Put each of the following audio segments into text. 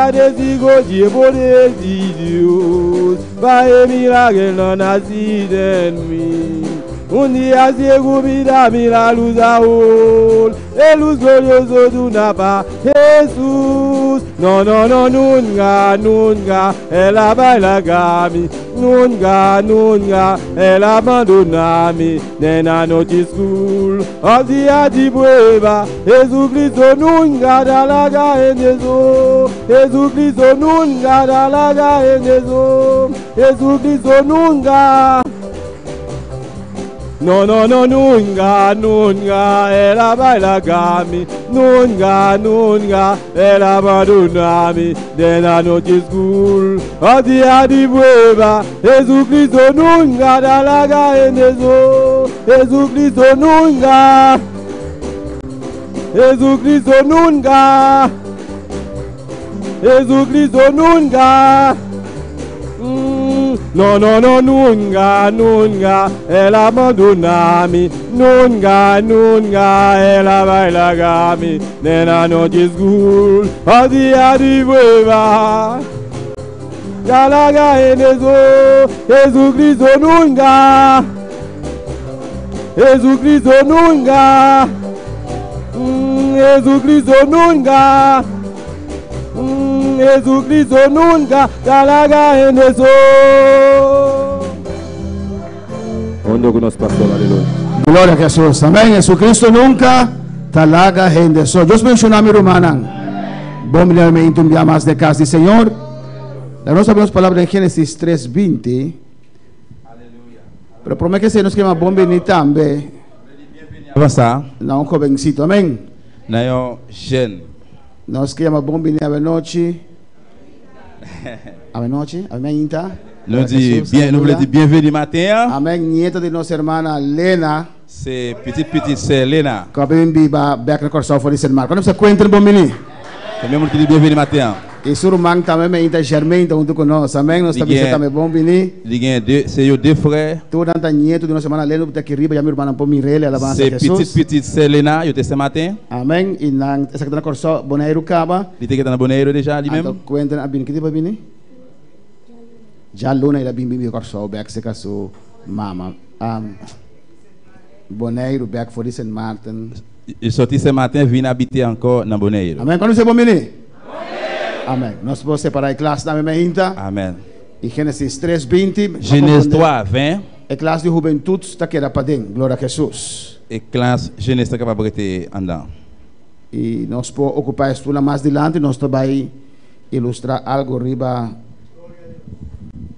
sea testigo di e poder di Dios, pa e milagernan hasi den mi. Un dia ciegu mi ta mira luz awor, e luz glorioso duna pa Hesus. No, no, no, nunca, nunca el a bai laga mi, nunca, nunca el a bandona mi. Den anochi skur of dia di prueba, Jesucristo nunca ta laga hende so. Jesucristo nunca ta laga hende so. Jesucristo nunca. No, no, no, nunca, nunca el a bai laga mi. Nunca, nunca el a bandona mi. Den anochi skur of dia di prueba, Jesucristo nunca ta laga hende so. Jesucristo nunca. Jesucristo nunca. Jesucristo nunca. No, no, no, nunca, nunca el a bandona mi. Nunca, nunca el a bai laga mi. Den anochi skur of dia di prueba. Ta laga hende so. Jesucristo nunca. Jesucristo nunca. Jesucristo nunca. Jesucristo nunca ta laga hende so. Hunto cu nos pastor, aleluya. Gloria a Jesús. Amén. Jesucristo nunca ta laga hende so. Dios bendiciona mi rumannan. Bon bini mi un dia mas den cas di Señor. La nos abrimos palabra den Génesis 3:20. Pero prome cu esey nos kier bon bini tambe. Avansa. Na un jovencito. Amén. Na un jen. Nos kier bon bini anochi. Anochi, amén, Inta. Nou di byen, nou vle di byenveni maten. Amén. Nieto di nos hermana Lena. Se pitit pitit sè Lena. Cu a biba bek na Corsou for di Sint Maarten. Cuando se encuentra bon bini? Tambe mundo di byenveni maten. Y su ruman tambe me Inta Germain hunto cu nos. Amén. Nos tambe tambe bon bini. Li gen de, se yo de frè. Tur nan ta nieto di nos hermana Lena, cu ta aki riba, ya mi ruman por mirele, alabanza Se Jesus. pitit pitit sè Lena, yo te Sint Maarten. Amén. Y nan esaki ta na Corsou, Boneiru caba. Li te keda na Boneiru deja li Anto mem. cuenten a bini, ki tipo a bini? Djaluna el a bin bibi Corsou bek cerca su mama. Boneiru bek for di Sint Maarten. E soti Sint Maarten vin habite anko na Boneiru. Amén. Cuando se bon bini? Amén. Nos por separa e klas tambe mainta. Amén. Y Génesis 3:20. Génesis 3, 20. E klas di hubentud ta keda paden. Gloria a Jesus. E klas Génesis ta kaba brete andan. Y nos por ocupa e stoelnan mas dilanti. Nos ta bay ilustra algo riba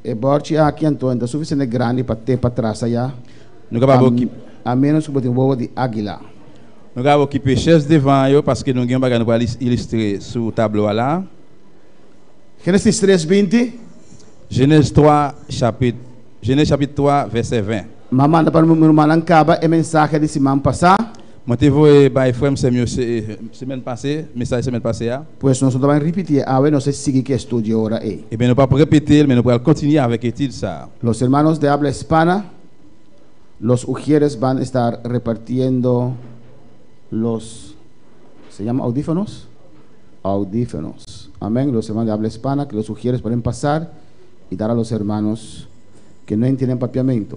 e borchi aki, anto e ta suficiente grandi pa te patras aya. Nou kapab okip. A menos cu bo tin wowo di aguila. Nou kapab okipe chèz devan yo paske nou gen yon bagay nou pral ilistre sou tablo a la. Génesis 3, 20. Jenèz 3, chapit, Jenèz chapit 3, vèsè 20. M'a manda pa mi rumannan kaba e mensahe di siman pasá. Mwen te voye bay frè m sè m yo semèn pase, mesaj semèn pase a. Pues nos no ta ban ripitié awe, nos ta sigui ku e estudio ora ei. Eben nou pap repete l, men nou pral kontinye avèk etid sa a. Los hermanos de habla hispana, los ujieres van estar repartiendo los, se llama audífonos? Audífonos. Amén. Los hermanos de habla hispana, que los ujieres pueden pasar y dar a los hermanos que no entienden papiamento.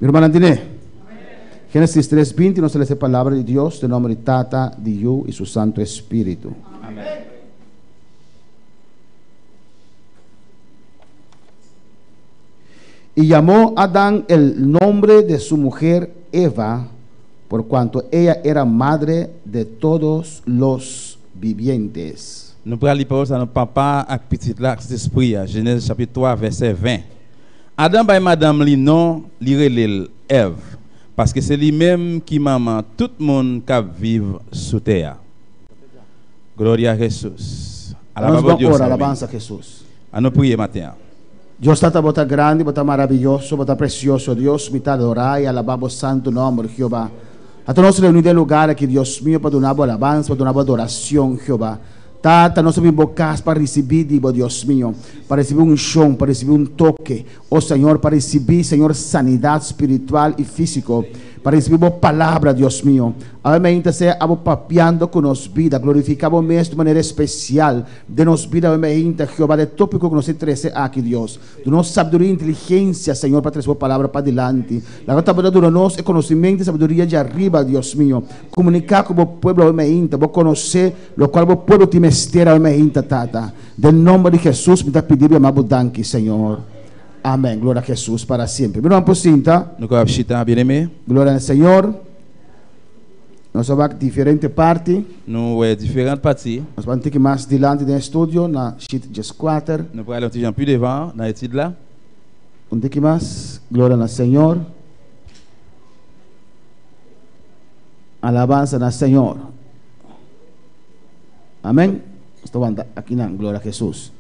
Mi hermana tiene. Génesis 3:20 nos lesa e palabra di Dios den nomber di Tata, di Yu y su Santo Espíritu. Amén. Y llamó Adán el nombre de su mujer Eva, por cuanto ella era madre de todos los vivientes. Nou pral li pawòl sa nan Papa ak Pitit la ak Sentespri a, Jenèz chapit 3 vèsè 20. Adan bay madanm li non, li rele l Èv, paske se li menm ki manman tout moun k ap viv sou tè a. Gloria a Jesus. Nos Alaba bon Dios, ora, amén. alabanza a Jesus. An nou priye maten an. Dios Tata, bo ta grandi, bo ta maraviyoso, bo ta precioso, Dios, mi ta adora y alaba bo santo nomber, Jehová. Ata nos reuni den lugar aki, Dios mio, pa duna bo alabansa, pa duna bo adoracion, Jehová. Tata, nos a bin bo cas pa ricibi di bo, Dios mio, pa ricibi uncion, pa ricibi un toke, o Señor, pa ricibi, Señor, sanidad spiritual y fisico. Pa risibí bo Palabra, Dios mio. Awe mainta sea abo papiando ku nos bida. Glorifiká bo mes di un manera espesial den nos bida awe mainta, Jehová, den e tópiko ku nos tin trese aki, Dios. Duna nos sabiduria i inteligensia, Señor, pa trese bo Palabra padilanti. Laga tabata duna nos e konosementu i sabiduria djariba, Dios mio. Komuniká ku bo pueblo awe mainta. Bo konosé lokual bo pueblo tin mester awe mainta, Tata. Den nomber di Hesus mi ta pidi bo i ama bo danki, Señor. Amén. Gloria a Hesus para siempre. Mi ruman por sinta. No ku shita bien-aimé. Gloria al Señor. Nos a wak diferente parti. Nou wè diferent pati. Nos ban tiki mas dilanti den estudio na sheet 14. Nou pral yon ti jan pi devan nan etid la. Un tiki mas. Gloria na Señor. Alabanza na Señor. Amén. Nos ta wanta akinan. Gloria a Hesus.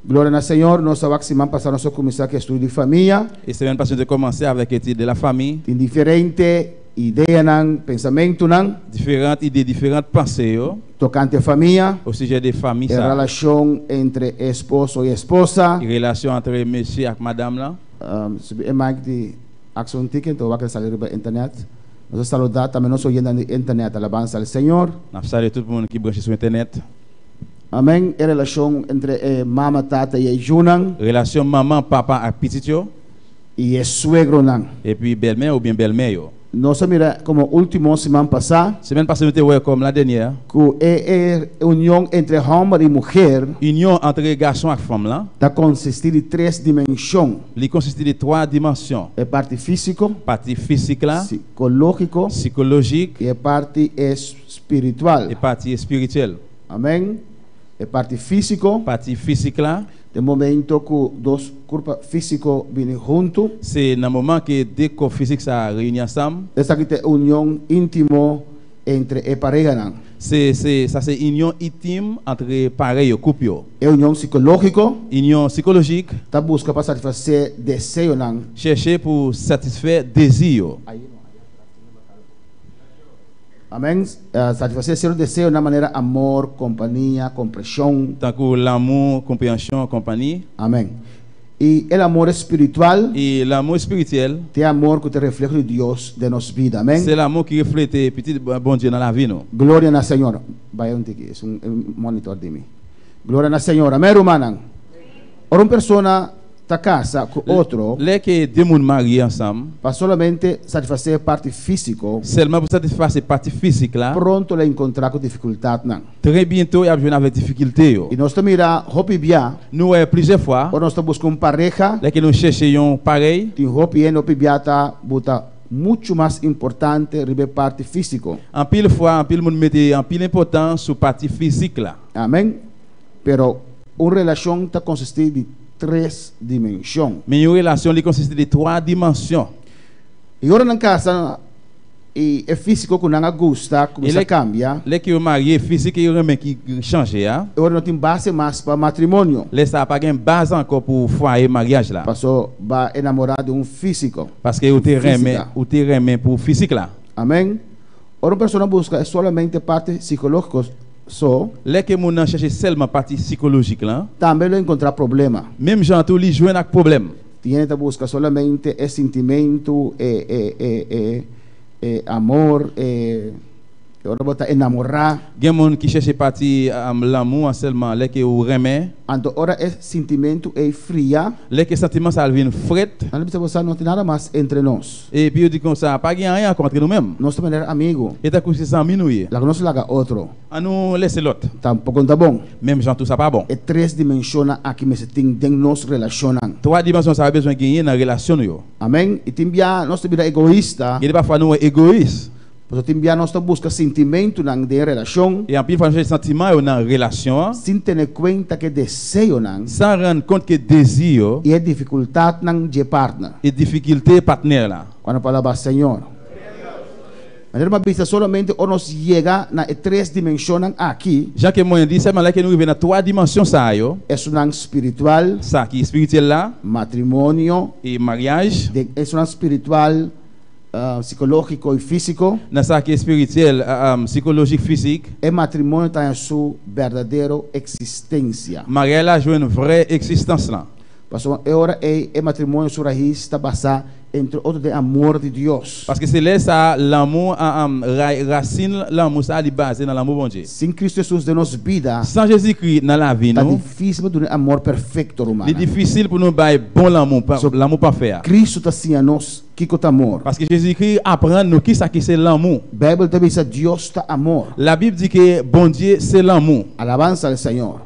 Gloria na Señor. Nos a wak siman pasá nos a kuminsá ku estudio di famia. E semen pasá nos te kòmansé avèk etid de la fami. Tin diferente ideanan, pensamentunan. Diferent ide, diferent panse yo. Tokante famia. O sijè de fami E sa. relashon entre esposo i esposa. E relasyon antre mesye ak madam lan. Subi e mic di Axel un tiki, enton wak el sali riba internet. Nos a saludá tambe nos oyentenan di internet. Alabansa al Señor. Nap saluda tur moun ki branche sou internet. Amén. E relashon entre e mama, tata i e yunan. Relasyon manman, papa ak pitit yo. I e suegronan. Epi bèlmè oubyen bèlmè yo. Nos a mira komo último siman pasá. Semèn pase nou te wè kòm la dènyè. Ku e e union entre hòmber i muher. Union antre gason ak fanm lan. Ta konsistí di tres dimenshon. Li konsisti di twa dimansyon. E parti físiko. Parti fisik la. Sikológiko. Sikolojik. I e parti espiritual. E parti espirityèl. Amèn. E parti físiko. Parti fisik la. Den momento ku dos kurpa físiko bini huntu. Se nan moman ke de kò fisik sa a reyini ansanm. Esaki ta e union íntimo entre e parehanan. Se, se, sa se inyon itim antre parey yo, koup yo. E union sikológiko. Inyon sikolojik. Ta buska pa satisfasé deseonan. Chèche pou satisfè dezi yo. Amèn. Satisfasé sierto deseonan manera amor, kompania, kompreshon. Tankou lanmou, konpreyansyon, konpani. Amèn. I el amor espiritual. I lanmou espirityèl. Ta e amor ku ta refleho di Dios den nos bida. Amèn. Se lanmou ki reflete Pitit Bondye nan lavi nou. Gloria na Señor. Bai un tiki, es un monitor di mi. Gloria na Señor. Amèn, rumannan. Ora un persona ta kasa ku otro. Lè ke de moun marye ansanm. Pa solamente satisfasé e parti físiko. Sèlman pou satisfase pati fisik la. Pronto lo enkontrá ku difikultatnan. Trè biento e ap jwenn avèk difikilte yo. I nos ta mira hopi bia. Nou wè plizyè fwa. Ora nos ta buska un pareha. Lè ke nou chèche yon parèy. Tin hopi hende hopi bia ta buta muchu mas importante riba e parti físiko. Anpil fwa anpil moun mete anpil enpòtans sou pati fizik la. Amèn. Pero un relashon ta konsistí di tres dimenshon. Men yon relasyon li konsisti di 3 dimansyon. I ora nan kasa i e físiko ku nan a gusta kuminsá kambia. Lè ke yo marye, fizik ke yo renmen ki chanje a. E ora no tin base mas pa matrimonio. Lè sa a pa gen baz ankò pou fwaye maryaj la. Paso ba enamorá di un físiko. Paske ou te renmen, ou te renmen pou fizik la. Amèn. Ora un persona buska e solamente parti sikológiko so. Lè ke moun nan chèche sèlman pati sikolojik lan. Tambe lo enkontrá problema. Menm jan tou li jwenn ak pwoblèm. Tin hende ta buska solamente e sintimentu, e e e e e amor, e e ora bo ta enamorá. Gen moun ki chèche pati lanmou an sèlman lè ke ou renmen. Anto ora e sintimentu ei fria. Lè ke santiman sa al vin frèt. Nan ta bisa bo sa no tin nada mas entre nos. Epi yo di konsa, Pa gen anyen ankò antre nou menm. Nos ta manera amigu. E tankou se zanmi nou ye. Laga nos laga otro. An nou lese lòt. Tampoko no ta bon. Menm jan tou sa pa bon. E tres dimenshonnan aki mester tin den nos relashonnan. Twa dimenshon sa yo bezwen genyen nan relasyon nou yo. Amen. I tin bia nos ta bira egoista. Gen de pafwa nou egois. Pasobra tin bia nos ta buska sintimentunan den relashon. I anpil fwa nou chèche santiman yo nan relasyon an. Sin tene kuenta ku e deseonan. San rann kont ke dezi yo. I e difikultatnan dje partner. E difikilte patner la. Cuando palabra Señor. Manera mi a bisa solamente ora nos yega na e tres dimensionnan aki. Jan ke mwen di, sèlman lè ke nou rive na twa dimansyon sa yo. Esunnan spiritual. Sa ki espirityèl la. Matrimonio. E maryaj. Den esunnan spiritual, psikológiko i físiko. Na sa ki espirityèl, psikolojik, fisik. E matrimonio ta haña su berdadero eksistensia. Maryaj la jwenn vrè eksistans lan. Pasobra e ora ei e matrimonio su rais ta basá. Entre otro den amor di Dios. Paske se lè sa a lanmou rasin lanmou sa a li baze nan lanmou Bondye. Sin Cristo Jesus den nos bida. San Jezikri nan lavi Ta nou. difisil pa duna e amor perfecto, Li rumannan. difisil pou nou bay bon lanmou, lanmou pafè a. Cristo ta siña nos kiko ta amor. Paske Jezikri aprann nou kisa ki se lanmou. Bijbel ta bisa Dios ta amor. Labib di ke Bondye se lanmou. Alabansa al Señor.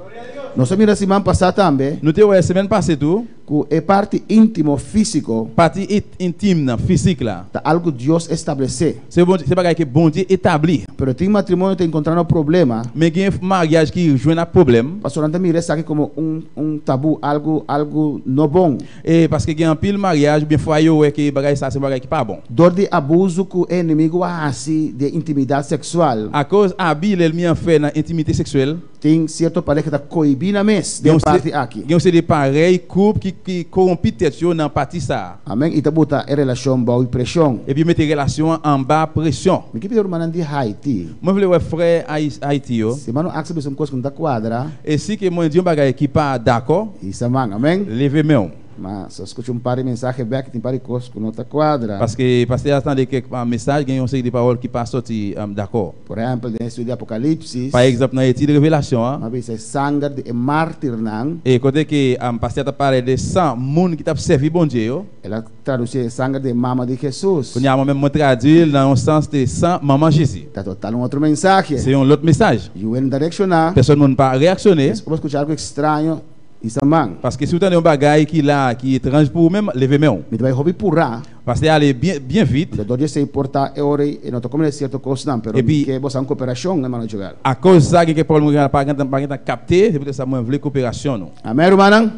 Nos a mira siman pasá tambe. Nou te wè semèn pase tou. Ku e parti íntimo, físiko. Pati intim nan, fisik la. Ta algu Dios establesé. Se Bondye, se bagay ke Bondye etabli. Pero tin matrimonio ta enkontrando problema. Men gen maryaj ki jwenn ak pwoblèm. Pasobra nan ta mira esaki komo un un tabú, algu algu no bon. E paske gen anpil maryaj oubyen fwaye yo wè ke bagay sa se yon bagay ki pa bon. Dor di abuzu ku e enemigu a hasi di e intimidat seksual. Akoz abi lèlmi an fè nan entimite seksyèl. Tin sierto pareha ta kohibí nan mes den e parti aki. Gen yon seri de parèy, koup, ki koronpi tèt yo nan pati sa a. Amèn, i ta buta e relashon bou i preshon. Epi yo mete relasyon an anba presyon. Mi ke pidi rumannan di Haiti. Mwen vle wè frè Haiti yo. Si mano akse bisa un kos ku no ta kuadra. E si ke mwen di yon bagay ki pa dakò. Hisa man, amèn. Leve men w. Ma sa skucha un par di mensahe bèk, tin par di kos ku no ta kuadra. Paske pastè a tande kèk mesaj, gen yon seri de pawòl ki pa sòti dakò. Por ehèmpel, den e estudio di Apokalipsis. Pa egzanp, nan etid Revelasyon an. Ma bisa e sanger di e mártirnan. E kote ke pastè a ta pale de san moun ki t ap sèvi Bondye yo. El a tradusí e sanger di e mama di Hesus. Kounye a mwen menm mwen tradui l nan yon sans de san manman Jezi. Ta total un otro mensahe. Se yon lòt mesaj. Yu no ta reakshoná. Pèsòn moun pa reyaksyone. Ora bo skucha algu ekstraño. Hisa man. Paske si ou tande yon bagay ki la a ki etranj pou ou menm, leve men ou. Mi ta bai hopi purá. Pastè ale byen, byen vit. Anto dor di esei por ta e ora ei e no ta komende sierto kosnan, pero mi ke bo sa un koperashon, hermano Joel. Akoz sa gen kèk pawòl mwen pa gentan pa gentan kapte, se poutèt sa mwen vle koperasyon nou. Amèn, rumannan.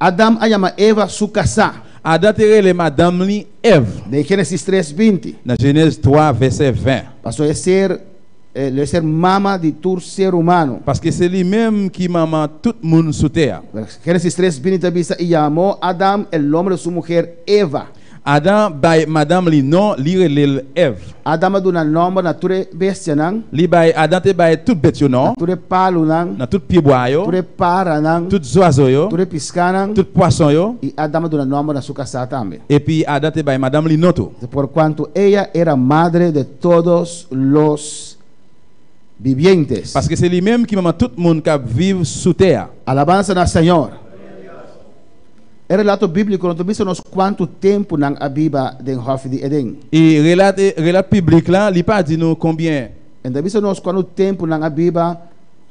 Adam a yama Eva su kasá. Adan te rele madanm li Èv. Den Génesis tres, binti. Nan Jenèz 3, vèsè 20. Pasobra e ser. Lo e ser mama di tur ser humano. Paske se li menm ki manman tout moun sou tè a. Génesis 3, 20 ta bisa, I yamó Adam el nombre de su mujer Eva. Adam bay madanm li non, li rele l Èv. Adam a duna nòmber na tur e bestianan. Li bay, Adam te bay tout bèt yo non. Na tur e palunan. Na tout pyebwa yo. Tur e paranan. Tout zwazo yo. Tur e piskanan. Tout pwason yo. I Adam a duna nòmber na su kasá tambe. Epi Adam te bay madanm li non tou. Por kuantu ella era madre de todos los vivientes. Paske se li menm ki manman tout moun k ap viv sou tè a. Alabansa na Señor. E relato bíbliko no ta bisa nos kuantu tempu nan a biba den Hòfi di Edén. E relat e relat bíblik la li pa di nou konbyen. E ta bisa nos kuantu tempu nan a biba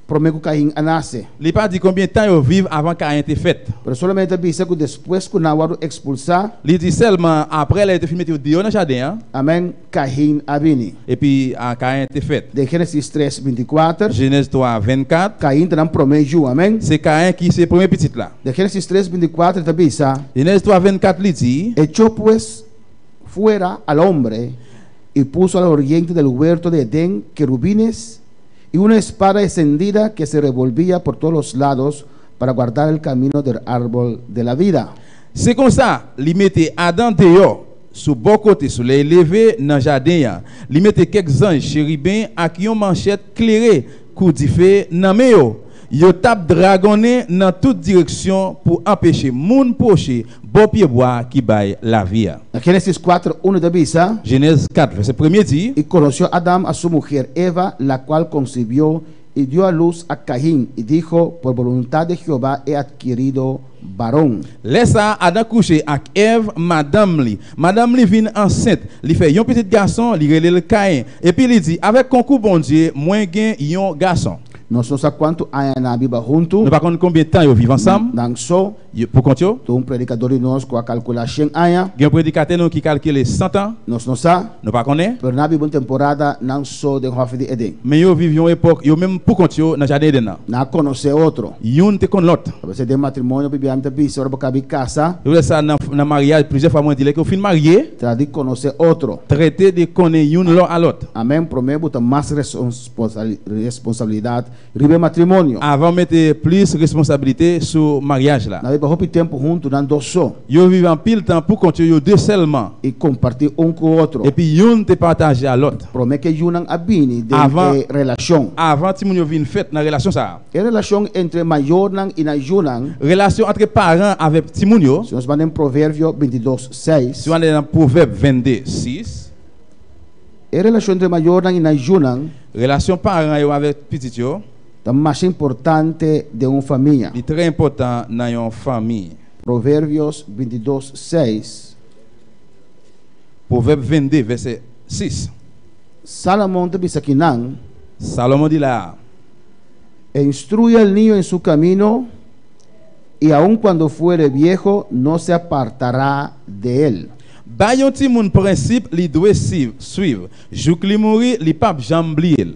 promé ku Kain a nase. Li pa di konbyen tan yo viv avan Kain te fèt. Pero solamente ta bisa ku despues ku nan wòrdu ekspulsá. Li di sèlman apre lè yo te fin mete yo deyò nan jaden an. Amèn, Kain a bini. Epi Kain te fèt. Den Génesis 3, 24. Jenèz 3, 24. Kain ta nan promé yu. Amèn. Se Kain ki se premye pitit la. Den Génesis 3, 24 ta bisa. Jenèz 3, 24 li di. Echó pues fuera al hombre y puso al oriente del huerto de Edén querubines y una espada encendida que se revolvía por todos los lados para guardar el camino del árbol de la vida. Se konsa, li mete Adan deyò, sou bò kote solèy leve nan jaden an. Li mete kèk zanj cheriben ak yon manchèt klere kou dife nan men yo. Yo t ap dragonnen nan tout direksyon pou anpeche moun pwoche bò pyebwa ki bay lavi a. Na Génesis 4, 1 ta bisa. Jenèz 4, vèsè premye di. Y conoció Adam a su mujer Eva, la cual concibió y dio a luz a Caín, y dijo, Por voluntad de Jehová he adquirido varón. Lè sa a, Adan kouche ak Èv, madanm li. Madanm li vin ansent, li fè yon pitit gason, li rele l Kayen. Epi li di, Avèk konkou Bondye, mwen gen yon gason. Nos no sa cuantu aña nan a biba huntu. Nou pa konn konbyen tan yo viv ansanm. Nan so. Yo pou kont yo. Tin un predicador di nos cu a calcula shen aña. Gen yon predikatè nou ki kalkile 100 tan. Nos no sa. Nou pa konnen. Pero nan a biba un temporada nan so den Hòfi di Eden. Men yo viv yon epòk yo menm pou kont yo nan jaden Eden nan. Nan a konosé otro. Youn te konn lòt. A veces den matrimonio hopi bia mi ta bisa ora bo kabi kasa. Se poutèt sa nan nan maryaj plizyè fwa mwen di lè ke ou fin marye. Trata di konosé otro. Trete de konnen youn lò a lòt. Amen promé bo ta mas responsabilidat riba e matrimonio. Avan mete plis responsabilite sou maryaj la. Nan biba hopi tempu huntu nan dos so. Yo viv anpil tan pou kont yo, yo de sèlman. I kompartí un ku otro. Epi youn te pataje a lòt. Promé ke yunan a bini den e relashon. Avan timoun yo vin fèt nan relasyon sa a. E relashon entre mayornan i nan yunan. Relasyon antre paran avèk timoun yo. Si nos ban den Proverbio. Proverbio 22, 6. Si w ale nan Pwovèb 22, 6. E relashon entre mayornan i nan yunan. Relashon paran yo avèk pitit yo. Ta masha importante den un famia. Li trè important nan yon fanmi. Proverbios 22, 6. Pwovèb 22, vèsè 6. Salomon ta bisa kinan. Salomon di la. Instruye al niño en su camino, y aun cuando fuere viejo no se apartará de él. Bay yon timoun prensip li dwe swiv, jouk li mouri li pap janm bliye l.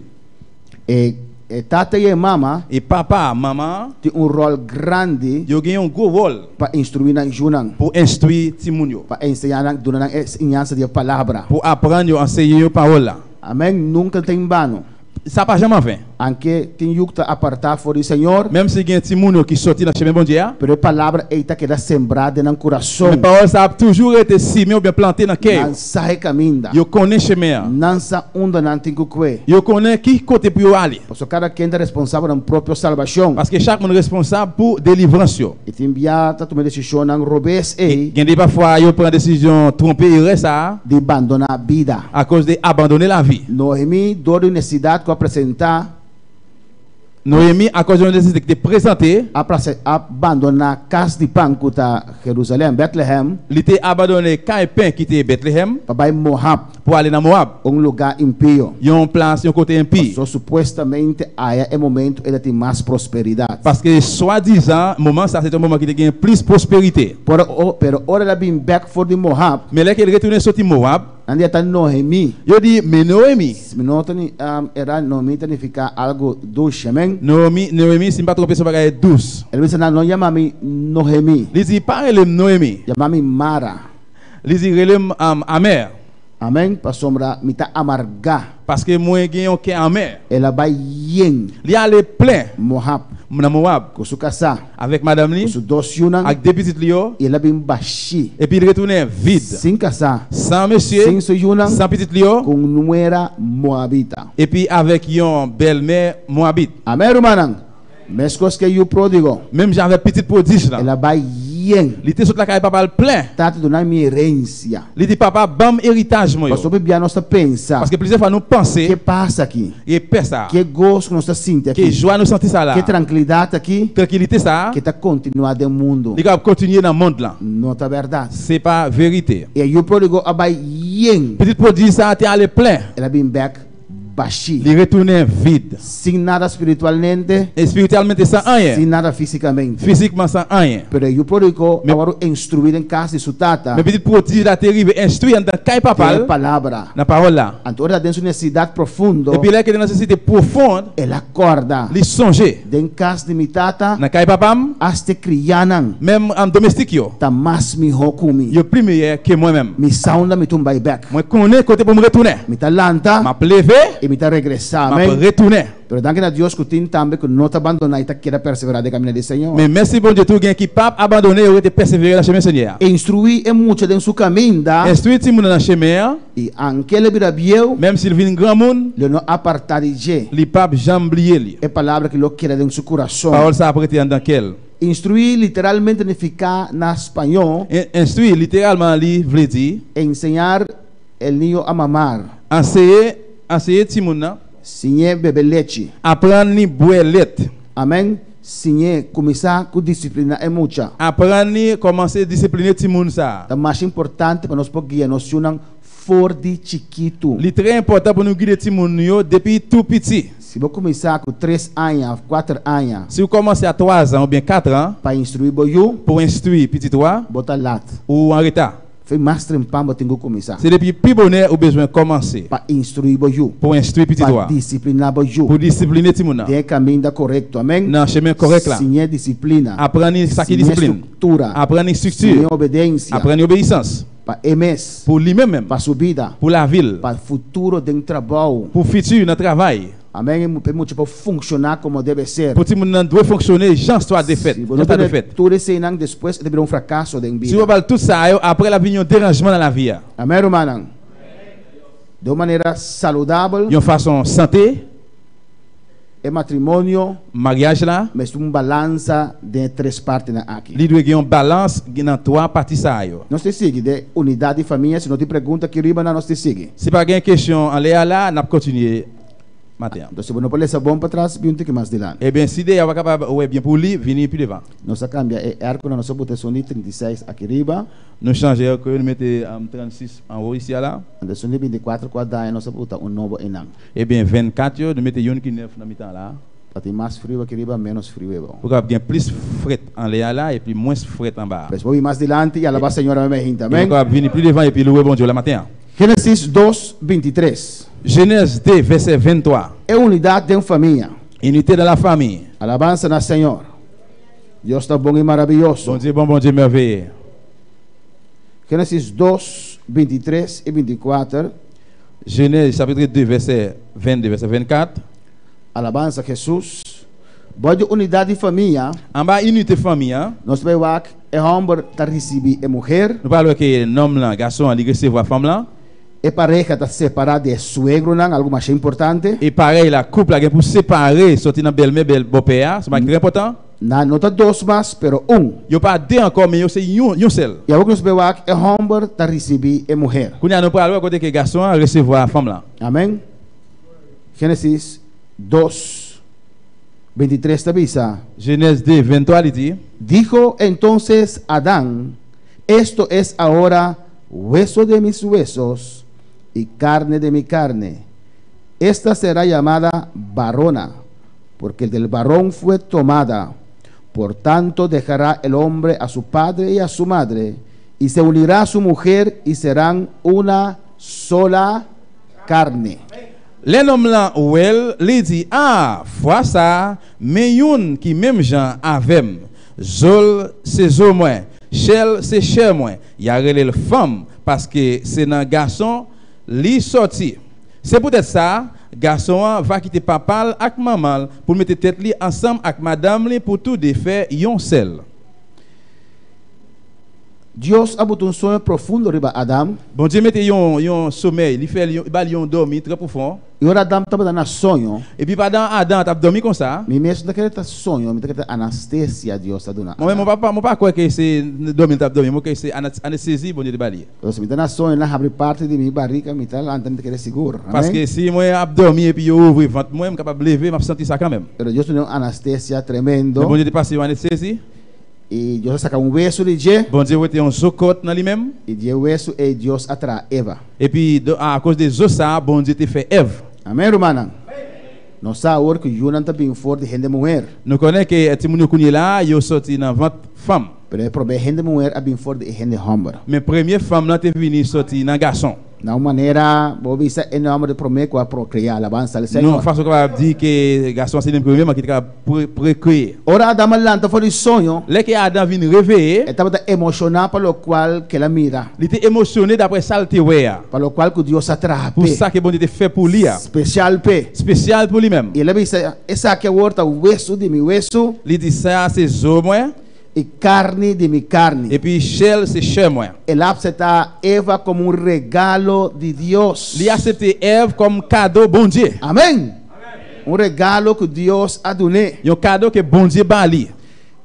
E e tata i e mama. E papa a, mama a. Tin un ròl grandi. Yo gen yon gwo wòl. Pa instruí nan yunan. Pou enstrui timoun yo. Pa enseñá nan, duna nan e enseñansa di e palabra. Pou aprann yo, anseye yo pawòl la. Amèn, nunka ta en bano. Sa pa janm anven. Anke tin yu ku ta apartá for di Señor. Menm si gen timoun yo ki soti nan chemen Bondye a. Pero e palabra ei ta keda sembrá den nan kurason. Men pawòl sa ap toujou rete simen oubyen plante nan kè yo. Nan sa e kaminda. Yo konnen chemen an. Nan sa unda nan tin ku kue. Yo konnen ki kote pou yo ale. Pasobra kada ken ta responsabel nan propio salbashon. Paske chak moun responsab pou delivrans yo. I tin bia ta tuma e desishonnan robes ei. Gen de pafwa yo pran desizyon twonpe erè sa a. Di bandoná bida. Akoz de abandone lavi. Noemi, dor di un nesesidat ku a presentá. Noemi, akoz di un nesesidat ki te prezante. A a bandoná kas di pan ku ta Jerusalèm, Bètlehèm. Li te abandone kay pen ki te Bètlehèm. Pa bai Moab. Pou ale nan Moab. Un lugá impio. Yon plas, yon kote enpi. Pasobra supuestamente aya e momento e ta tin mas prosperidat. Paske swadizan moman sa se te yon moman ki te gen plis pwosperite. Pero, pero ora el a bin bèk for di Moab. Men lè ke el retounen soti Moab. Nan di a ta Noemi. Yo di, Men Noemi. Si mi no ta ni, era Noemi ta nifiká algu dushi, amen? Noemi, Noemi, si mi pa twonpe se yon bagay dous. El bisa nan, No yama mi Noemi. Li di, Pa rele m Noemi. Yama mi Mara. Li di, Rele m Amè. Amen, pasobra mi ta amargá. Paske mwen gen yon kè anmè. El a bai yen. Li ale plen. Moab. Nan Moab. Ku su kasá. Avèk madanm li. Ku su dos yunan. Ak de pitit li yo. I el a bin bashí. Epi li retounen vid. Sin kasá. San mesye. Sin su yunan. San pitit li yo. Ku un nuera moabita. Epi avèk yon bèlmè moabit. Amen, rumannan. Meskos ke yu prodigo. Menm jan avèk pitit pwodij lan. El a bai yen. Li te sot lakay papa l plen. Tata duna mi herensia. Li di, Papa, ban m eritaj mwen yo. Pasobra bia nos ta pensa. Paske plizyè fwa nou panse. Ke pas aki. E pè sa a. Ke gos ku nos ta sinti aki. Ke jwa nou santi sa la. Ke trankilidat aki. Trankilite sa a. Ke ta kontinua den mundu. Li kapab kontinye nan mond lan. No ta bèrdat. Se pa verite. E yu prodigo a bai yen. Pitit pwodij sa a te ale plen. El a bin bèk bashí. Li retounen vid. Sin nada spiritualmente. Espiritualmente san anyen. Sin nada físikamente. Físikman san anyen. Pero e yu pródigo a wòrdu instruí den kas di su tata. Men pitit pwodij la te rive instruí andan kay papa l. Den e palabra. Na pawòl la. Anto ora ta den su nesesidat profundo. Epi lè ke den nesesite pwofond. El a kòrda. Li sonje. Den kas di mi tata. Na kay papa m. Asta e kriánan. Menm domestik yo. Ta mas mihó ku mi. Yo pli meyè ke mwen menm. Mi sa unda mi tun bai bèk. Mwen konnen kote pou m retounen. Mi ta lanta. M ap leve. I mi ta regresá. M ap retounen. Pero danki na Dios ku tin tambe ku no ta bandoná i ta keda perseverá den kaminda di Señor. Men mèsi Bondye tur gen ki pap abandone yo rete pèsevere nan chemen Senyè a. Instruí e mucha den su kaminda. Instruí timoun nan nan chemen an. I anke el bira bieu. Menm si l vin granmoun. Lo no apartá di dje. Li pap janm bliye li. E palabra ki lo keda den su kurason. Pawòl sa ap rete anndan kè l. Instruí literalmente nifiká na spañó. Instruí literalman li vle di. Enseñar el niño a mamar. Anseye, anseye timoun nan. Siñ'é bebe lechi. Aprann li bwè lèt. Amèn, siñ'é kuminsá ku disipliná e mucha. Aprann li kòmanse disipline timoun sa a. Ta masha importante pa nos por guia nos yunan for di chikitu. Li trè enpòtan pou nou gide timoun nou yo depi tou piti. Si bo kuminsá ku tres aña òf kuater aña. Si ou kòmanse a twazan oubyen katran. Pa instruí bo yu. Pou enstrui pitit ou a. Bo ta lat. Ou an reta. Fe mas trempan bo tin ku kuminsá. Se depi pi bonè ou bezwen kòmanse. Pa instruí bo yu. Pou enstrui pitit ou a. Pa disipliná bo yu. Pou disipline timoun nan. Den e kaminda korekto. Amèn. Nan chemen kòrèk la. Siñ'é disiplina. Aprann li sa ki disiplin. Siñ'é struktura. Aprann li strikti. Siñ'é obedensia. Aprann li obeyisans. Pa e mes. Pou li menm menm. Pa su bida. Pou lavi l. Pa futuro den trabou. Pou fiti nan travay. Amen e mucha por funciona como debe ser. Pou timoun nan dwe fonksyone jan sa de fèt. Si bo no tene tur eseinan despues e ta bira un fracaso den bida. Si bo bal tur sa yo apre la vin yon deranjman nan lavi a. Amen rumannan. De un manera saludabel. Yon fason sante. E matrimonio. Maryaj la. Mester un balansa den e tres partinan aki. Li dwe gen yon balans nan 3 pati sa yo. Nos te sigui den unidat di famia, si no tin pregunta aki riba nan nos te sigui. Si pa gen kesyon anlè a la, nap kontinye maten an. Entonces si bo no por lesa bon patras, bin un tiki mas dilanti. Eben, si deya pa kapab wè byen pou li, vini pi devan. Nos a kambia e airco nan nos a buta esun di 36 aki riba. Nou chanje airco yo, nou mete 36 anwo isi a la. Anto esun di 24 ku a daña nos a buta un nobo einan. Eben, 24 yo, nou mete youn ki nèf nan mitan la. Pa tin mas friu aki riba, ménos friu ebou. Pou kapab gen plis frèt anlè a la epi mwens frèt anba a. Pues bo bin mas dilanti i alabá Señor awe mei hinta. E Amen. bo kapab vini pli devan epi louwe Bondye la maten an. Génesis 2, 23. Jenèz 2, vèsè 23. E unidat den famia. Unité dans la famille. Alabansa na Señor. Dios ta bon i maraviyoso. Bondye bon, Bondye mèveye. Génesis 2, 23 i 24. Jenèz chapitre 2 vèsè 22 vèsè 24. Alabansa Jesus. Bou di unidat di famia. Anba inite fanmi an. Nos ta bai wak e homber ta risibi e muher. Nou pral wè ke nonm lan, gason an, li resevwa fanm lan. E pareha ta separa di e suegronan, algu masha importante. E parey la, koup la, gen pou separe soti nan bèlmè, bèl bòpè a, se yon bagay ki trè enpòtan. Nan no ta dos mas, pero un. Yo pa de ankò, men yo se yon, yon sèl. I awor ku nos bai wak e homber ta risibi e muher. Kounye a nou pral wè kote ke gason an resevwa fanm lan. Amen. Génesis 2, 23 ta bisa. Jenèz 2, 23 li di. Dijo entonces Adán, Esto es ahora hueso de mis huesos y carne de mi carne. Esta será llamada varona, porque del varón fue tomada. Por tanto dejará el hombre a su padre y a su madre, y se unirá a su mujer, y serán una sola carne. Lè nonm lan wè l, li di, A! Fwa sa a, men youn ki menm jan avè m. Zo l se zo mwen, chè l se chè mwen. Y a rele l fanm, paske se nan gason li sòti. Se poutèt sa, gason an va kite papa l ak manman l pou l mete tèt li ansanm ak madanm li pou tou de fè yon sèl. Dios a buta un soño profundo riba Adam. Bondye mete yon yon somèy, li fè l yon, li ba li yon dòmi trè pwofon. I ora Adam tabata na soño. Epi pandan Adan t ap dòmi konsa. Mi mes no ta kere ta soño, mi ta kere ta anastesia Dios ta duna Mwen menm Adam. mwen pa mwen pa kwè ke se dòmi li t ap dòmi, mwen kwè se anestezi Bondye te ba li. Pero si mi ta na soño, nan habri parti di mi barika, mi ta lanta, mi ta kere sigur. Amen. Paske si mwen ap dòmi epi yo ouvri vant mwen, m kapab leve, m ap santi sa kanmenm. Pero Dios duna un anastesia tremendo. Men Bondye te pase yon anestezi. I Dios a saka un wesu di dje. Bondye wete yon zo kòt nan li menm. I di e wesu ei Dios a traha Eva. Epi, akoz de zo sa a, Bondye te fè Èv. Amen, rumannan. Nos sa awor ku yunan ta bin for di hende muher. Nou konnen ke timoun yo kounyela a, yo sòti nan vant fanm. Pero e promé hende muher a bin for di e hende hòmber. Men premye fanm lan te vini sòti nan gason. Na un manera, bo bisa e nòmber di promé ku a prokreá, alabansa al Non, Señor. fason kapab di ke gason an se li menm premye man ki te kapab prekriye. Ora Adam a lanta for di soño. Lè ke Adan vin reveye. E tabata emoshoná pa lokual ke el a mira. Li te emosyone dapre sa l te wè a. Pa lokual ku Dios a traha Pou p'e. sa ke Bondye te fè pou li a. Spesial p'e. Spesyal pou li menm. I el a bisa, Esaki awor ta wesu di mi wesu. Li di, Sa a se zo mwen. I karni di mi karni. Epi chè l se chè mwen. El a apseptá Eva komo un regalo di Dios. Li asepte Èv kòm kado Bondye. Amèn! Un regalo ku Dios a dun'é. Yon kado ke Bondye ba li.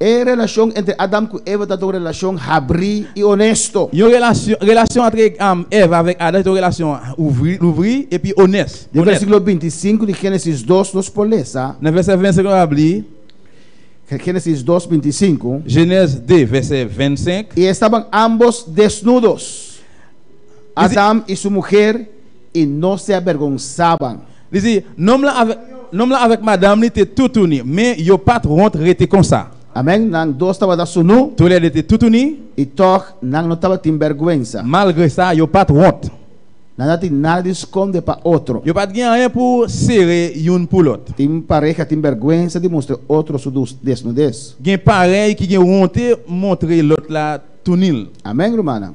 E relashon entre Adam ku Eva tabata un relashon habrí i onesto. Yon relasyon, relasyon antre Èv avèk Adan se te yon relasyon ouvri, louvri epi onès, Den onèt. versíkulo 25 di Génesis 2 nos por lesa. Nan vèsè 25 nou ap li. Génesis 2, 25. Jenèz 2, vèsè 25. I estaban ambos desnudos, Adam i su muher, i no se abergonsaban. Li di, Nonm lan avèk, nonm lan avèk madanm li te toutouni, men yo pa t wont rete konsa. Amèn. Nan dos tabata sunú. Toulède te toutouni. I tòg nan no tabatin bèrgwensa. Malgre sa, yo pa t wont. Nan no tin nada di skonde pa otro. Yo pa t gen anyen pou sere youn pou lòt. Tin pareha tin bèrgwensa di mustra otro su desnudes. Gen parèy ki gen wonte montre lòt la tounin l. Amèn, rumannan.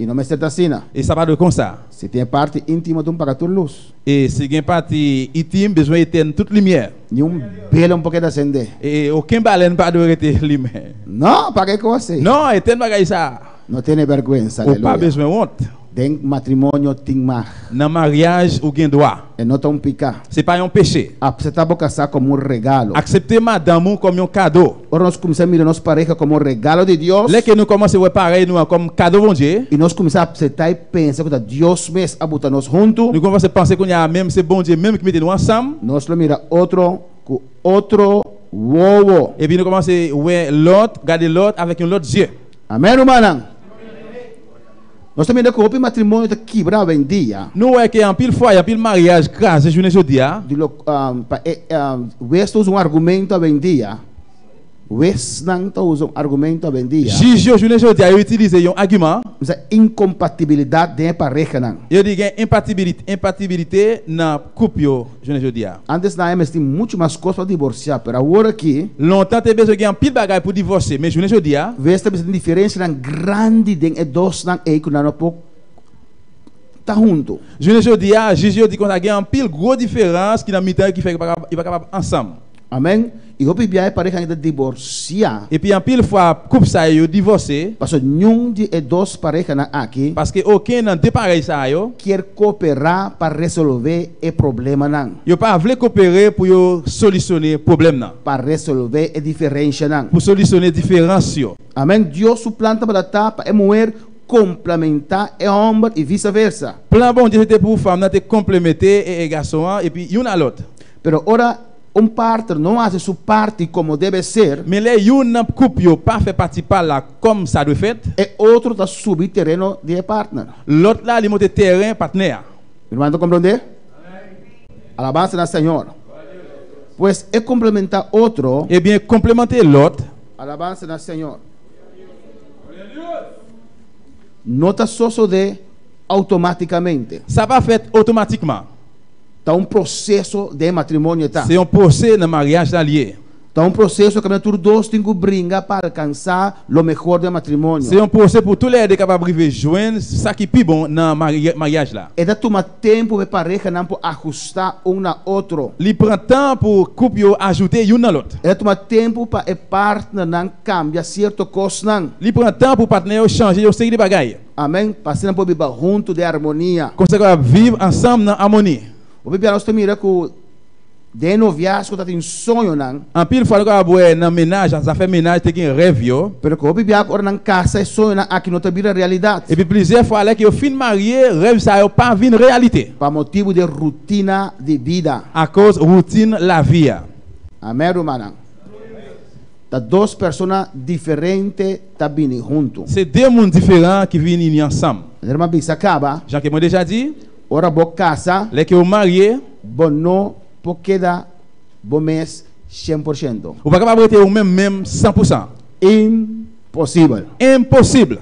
I no mester ta asina. E sa pa dwe konsa. Si tin e parti íntimo ta un paga tur lus. E si gen pati itim bezwen etèn tout limyè. Ni un bela un por keda sendé. E oken balèn pa dwe rete limen. No, paga e kos ei. No, etèn bagay sa a. No tene bèrgwensa, Ou pa aleluya. bezwen wont. Den matrimonio tin mag. Nan maryaj ou gen dwa. E no ta un piká. Se pa yon peche. Apseptá bo kasá komo un regalo. Aksepte madanm ou kòm yon kado. Ora nos kuminsá mira nos pareha komo un regalo di Dios. Lè ke nou kòmanse wè parèy nou an kòm kado Bondye. I nos kuminsá apseptá i pensa ku ta Dios mes a buta nos huntu. Nou kòmanse panse kounye a menm se Bondye menm ki mete nou ansanm. Nos lo mira otro ku otro wowo. Epi nou kòmanse wè lòt, gade lòt avèk yon lòt zye. Amèn rumannan. Nos ta mira ku hopi matrimonio ta kibra awendia. Nou wè ke anpil fwaye, anpil maryaj kraze jounen jodi a. Di lo pa e wes ta usa un argumento awendia. Wesnan ta usa un argumento awendia. Jij yo jounen jodi a yo itilize yon agiman. Bisa inkompatibilidat den e parehanan. Yo di gen inpatibilite nan koup yo jounen jodi a. Antes nan e mester tin muchu mas kos pa divorsiá, pero awor aki. Lontan te bezwen gen anpil bagay pou divòse, men jounen jodi a. Wes ta bisa tin diferensianan grandi den e dosnan ei ku nan no por ta huntu. Jounen jodi a, jij yo di konsa gen anpil gwo diferans ki nan mitan yo ki fè yo pa kapab ansanm. Amèn. I hopi bia e pareha ta diborsiá. Epi anpil fwa koup sa yo divòse. Pasobra niun di e dos parehanan aki. Paske oken nan de parèy sa yo. Kier kooperá pa resolvé e problemanan. Yo pa vle kopere pou yo solisyone pwoblèm nan. Pa resolvé e diferenshanan. Pou solisyone diferans yo. Amèn. Dios su plan tabata ta pa e muher komplementá e hòmber i visa versa. Plan Bondye se te pou fanm nan te konplemete e gason an epi youn a lòt. Pero ora un partner no hasi su parti komo debe ser. Men lè youn nan koup yo pa fè pati pa l la kòm sa dwe fèt. E otro ta subi tereno di e partner. Lòt la li monte tèren patnè a. Mi ruman ta komprondé? Alabansa na Señor. Pues e komplementá otro. Ebyen komplemente lòt. Alabansa na Señor. No ta sosodé outomátikamente. Sa pa fèt otomatikman. Ta un proseso den e matrimonio ta. Se yon pwose nan maryaj la li ye. Ta un proseso kaminda tur dos tin ku bringa pa alkansá lo mehor den matrimonio. Se yon pwose pou tou lè de kapab rive jwenn sa ki pi bon nan maryaj la. E ta tuma tempu pa e parehanan por ahustá un na otro. Li pran tan pou koup yo ajoute youn nan lòt. E ta tuma tempu pa e partnernan kambia sierto kosnan. Li pran tan pou patnè yo chanje yon seri de bagay. Amen, pa asina por biba huntu den armonia. Kon sa kapab viv ansanm nan amoni? Hopi bia nos ta mira ku den noviasgo ta tin soñonan. Anpil fwa nou kapab wè nan menaj, nan zafè menaj te gen rèv yo. Pero ku hopi bia ku ora nan kasa e soñonan aki no ta bira realidat. Epi plizyè fwa lè ke yo fin marye, rèv sa yo pa vin reyalite. Pa motibu di rutina di bida. Akoz rutin lavi a. Amen rumannan. Ta dos persona diferente ta bini huntu. Se de moun diferan ki vin ini ansanm. Manera m'a bisa kaba. Jan ke mwen deja di. Ora bo kasa. Lè ke ou marye. Bo no por keda bo mes 100%. Ou pa kapab rete ou menm menm 100%. Imposibel. Imposib.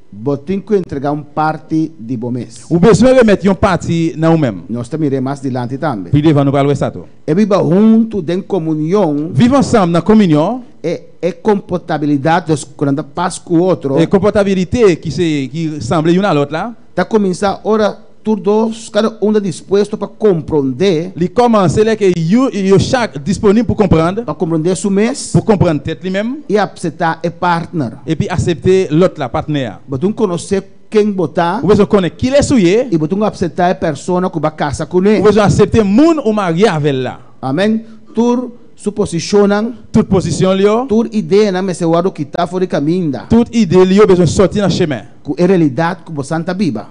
Bo tin ku entregá un parti di bo mes. Ou bezwen remèt yon pati nan ou menm. Nos ta mir'é mas dilanti tambe. Pi devan nou pral wè sa tou. E biba huntu den komunion. Viv ansanm nan kominyon. E e komportabilidat dos ku nan ta pas ku otro. E komportabilite ki se ki sanble youn a lòt la. Ta kuminsá ora tur dos kada un ta dispuesto pa komprondé. Li kòmanse lè ke you yo chak disponib pou konprand. Pa komprondé su mes. Pou konprann tèt li menm. I apseptá e partner. Epi asepte lòt la, patnè a. Bo tin konosé ken bo ta. Ou bezwen konnen kilès ou ye. I bo tin ku apseptá e persona ku bo a kasa kuné. Ou bezwen asepte moun ou marye avè l la. Amèn. Tur su posishonnan. Tout pozisyon l yo. Tur ideanan mester wòrdu kitá for di kaminda. Tout ide li yo bezwen sòti nan chemen. Ku e realidat ku bosan ta biba.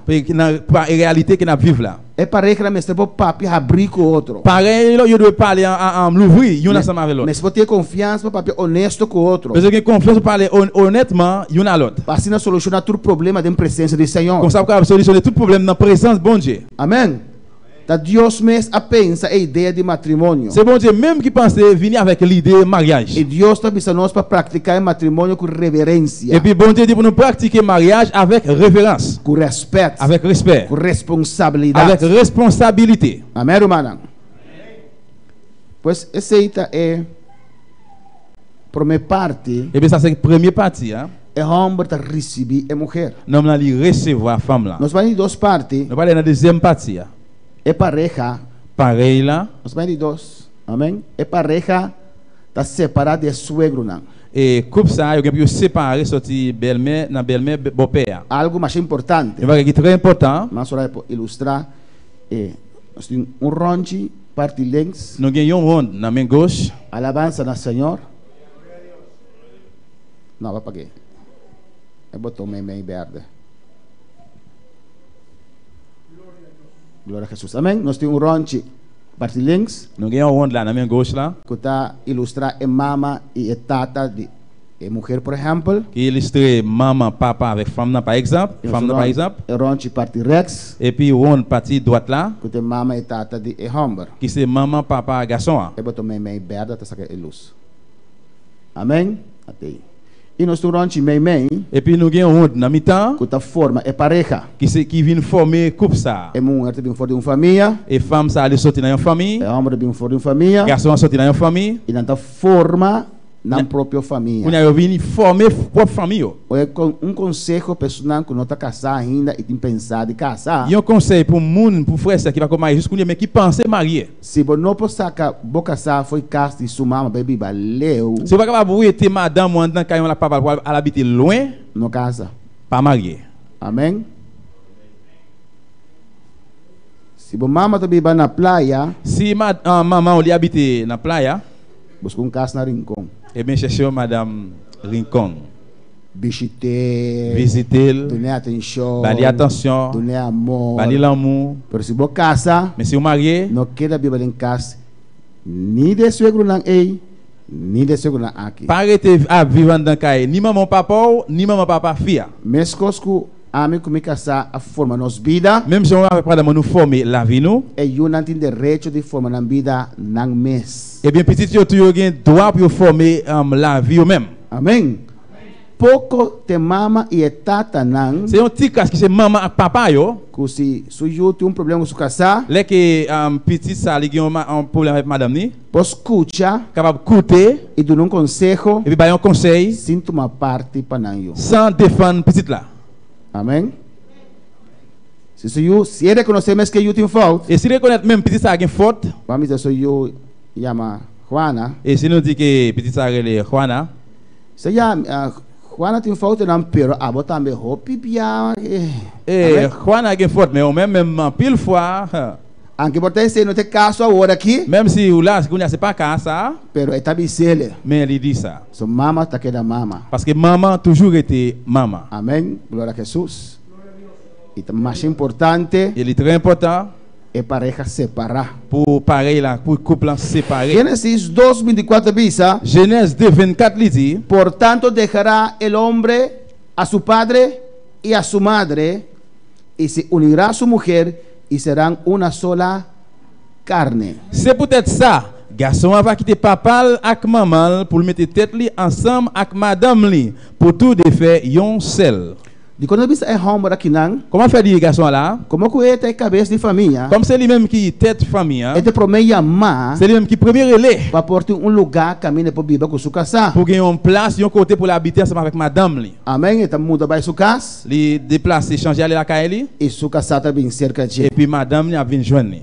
Pa e realite ke n ap viv la. E parehanan mester por papia habrí ku otro. Parèy yo dwe pale an louvri youn ansanm avè lòt. Mester por tin e konfiansa pa papia onesto ku otro. Mester gen konfiansa pou pale onètman youn a lòt. Pa asina solushoná tur problema den presensia di Señor. Konsa pou kapab solushoné tout pwoblèm nan prezans Bondye. Amèn. Ta Dios mes a pensa e idea di matrimonio. Se Bondye menm ki panse vini avèk lide maryaj. I Dios ta bisa nos pa praktiká e matrimonio ku reverensia. Epi Bondye di pou nou praktike maryaj avèk reverans. Ku rèspèt. Avèk respè. Ku responsabilidat. Avèk responsabilite. Amèn rumannan. Pues esei ta e promé parti. Epi sa se premye pati a. E hòmber ta risibí e muher. Nòm lan li resevwa fanm lan. Nos bai di dos parti. Nou pale nan dezyèm pati a. E pareha. Parey la. Nos bai di dos. Amèn. E pareha ta separá di e suegronan. E koup sa yo gen pou yo separe soti bèlmè nan bèlmè bòpè a. Algu masha importante. Yon bagay ki trè enpòtan. Mas ora e por ilustrá e nos tin un rònchi parti links. Nou gen yon rond nan men goch. Alabansa na Señor. No, aba pag'é. E boton meimei bèrdè. Gloria a Jesus. Amén. Nos tin un rònchi parti links. Nou gen yon rond la nan men goch la. Ku ta ilustrá e mama i e tata di e muher, por ehèmpel. Ki ilustre mama, papa avèk fanm nan, pa egzanp, I nos fanm nan, pa egzanp. E rònchi parti rèks. Epi rond pati dwat la. Ku ta e mama i tata di e hòmber. Ki se mama, papa, gason an. E boton meimei bèrdè ta saka e lus. Amén. Atei. I nos tin un rònchi meimei. Epi nou gen yon rond nan mitan. Ku ta forma e pareha. Ki se ki vin fòme koup sa a. E muher ta bin for di un famia. E fanm sa a li soti nan yon fanmi. E hòmber ta bin for di un famia. Gason an soti nan yon fanmi. I nan ta forma nan propio famia. Kounye a yo vini fòme pwòp fanmi yo. Oye, un konseho pa esnan ku no ta kasá ainda i tin pensá di kasa. Yon konsèy pou moun, pou frè sè ki pako marye jis kounye men ki panse marye. Si bo no por saka bo kasá fo'i kas di su mama bai biba leu. Si bo pa kapab wete madanm ou anndan kay yon lak papa l pou al abite lwen. No kasa. Pa marye. Amen. Si bo mama ta biba na playa. Si manman ou li abite nan playa. Buska un kas na Rincon. Eben chèche yon madam Rincon. Bishit'é. Vizite l. Dun'é atenshon. Ba li atansyon. Dun'é amor. Ba li lanmou. Pero si bo kasa. Men si ou marye. No keda biba den kas ni de suegronan ei, ni de suegronan aki. Pa rete ap viv anndan kay ni manman w papa w, ni manman papa fi a. Meskos ku ami ku mi kasá a forma nos bida. Menm jan mwen avèk madanm mwen nou fòme lavi nou. E yunan tin derecho di forma nan bida nan mes. Ebyen pitit yo tou yo gen dwa pou yo fòme lavi yo menm. Amén. Poko te mama i e tatanan. Se yon ti kras ki se manman ak papa yo. Ku si su yu tin un problema ku su kasá. Lè ke pitit sa li gen yon pwoblèm avèk madanm ni. Por skucha. Kapab koute. I duna un konseho. Epi bay yon konsèy. Sin tuma parti pa nan yu. San defann pitit la. Amén. Si su yu, si e rekonosé mes ke yu tin fout. E si rekonèt menm pitit sa gen fot. Ban bisa su yu yama Juana. E si nou di ke pitit sa rele Juana. Se ya, Juana tin foutenan pero abo tambe hopi bia eh. E Juana gen fot men ou menm menm anpil fwa huh. Anke por ta esei no ta e kaso awor aki. Menm si ou la kounya se pa ka sa. Pero e ta bisele. Men li di sa. So mama ta keda mama. Paske mama toujou rete mama. Amen gloria a Jesus i ta masha importante. E li trè enpòtan. E pareha separá. Pou parèy la, pou koup lan separe. Génesis dos, binticuatro ta bisa. Jenèz 2, 24 li di. Por tanto dejará el hombre a su padre y a su madre, y se unirá a su mujer, y serán una sola carne. Se poutèt sa, gason an va kite papa l ak manman l pou l mete tèt li ansanm ak madanm li, pou tou de fè yon sèl. Dikon ta bisa e hòmber akinan? Kòman fè di gason an la? Komo ku e ta e kabes di famia. Kòm se li menm ki tèt fanmi an. E ta promé yamá. Se li menm ki premye rele. Pa por tin un lugá kaminda e por biba ku su kasá. Pou gen yon plas, yon kote pou l abite ansanm avèk madanm li. Amèn. E ta muda bai su kas. Li deplase, chanje ale lakay li. I su kasá ta bin serka dje. Epi madanm li ap vin jwenn li.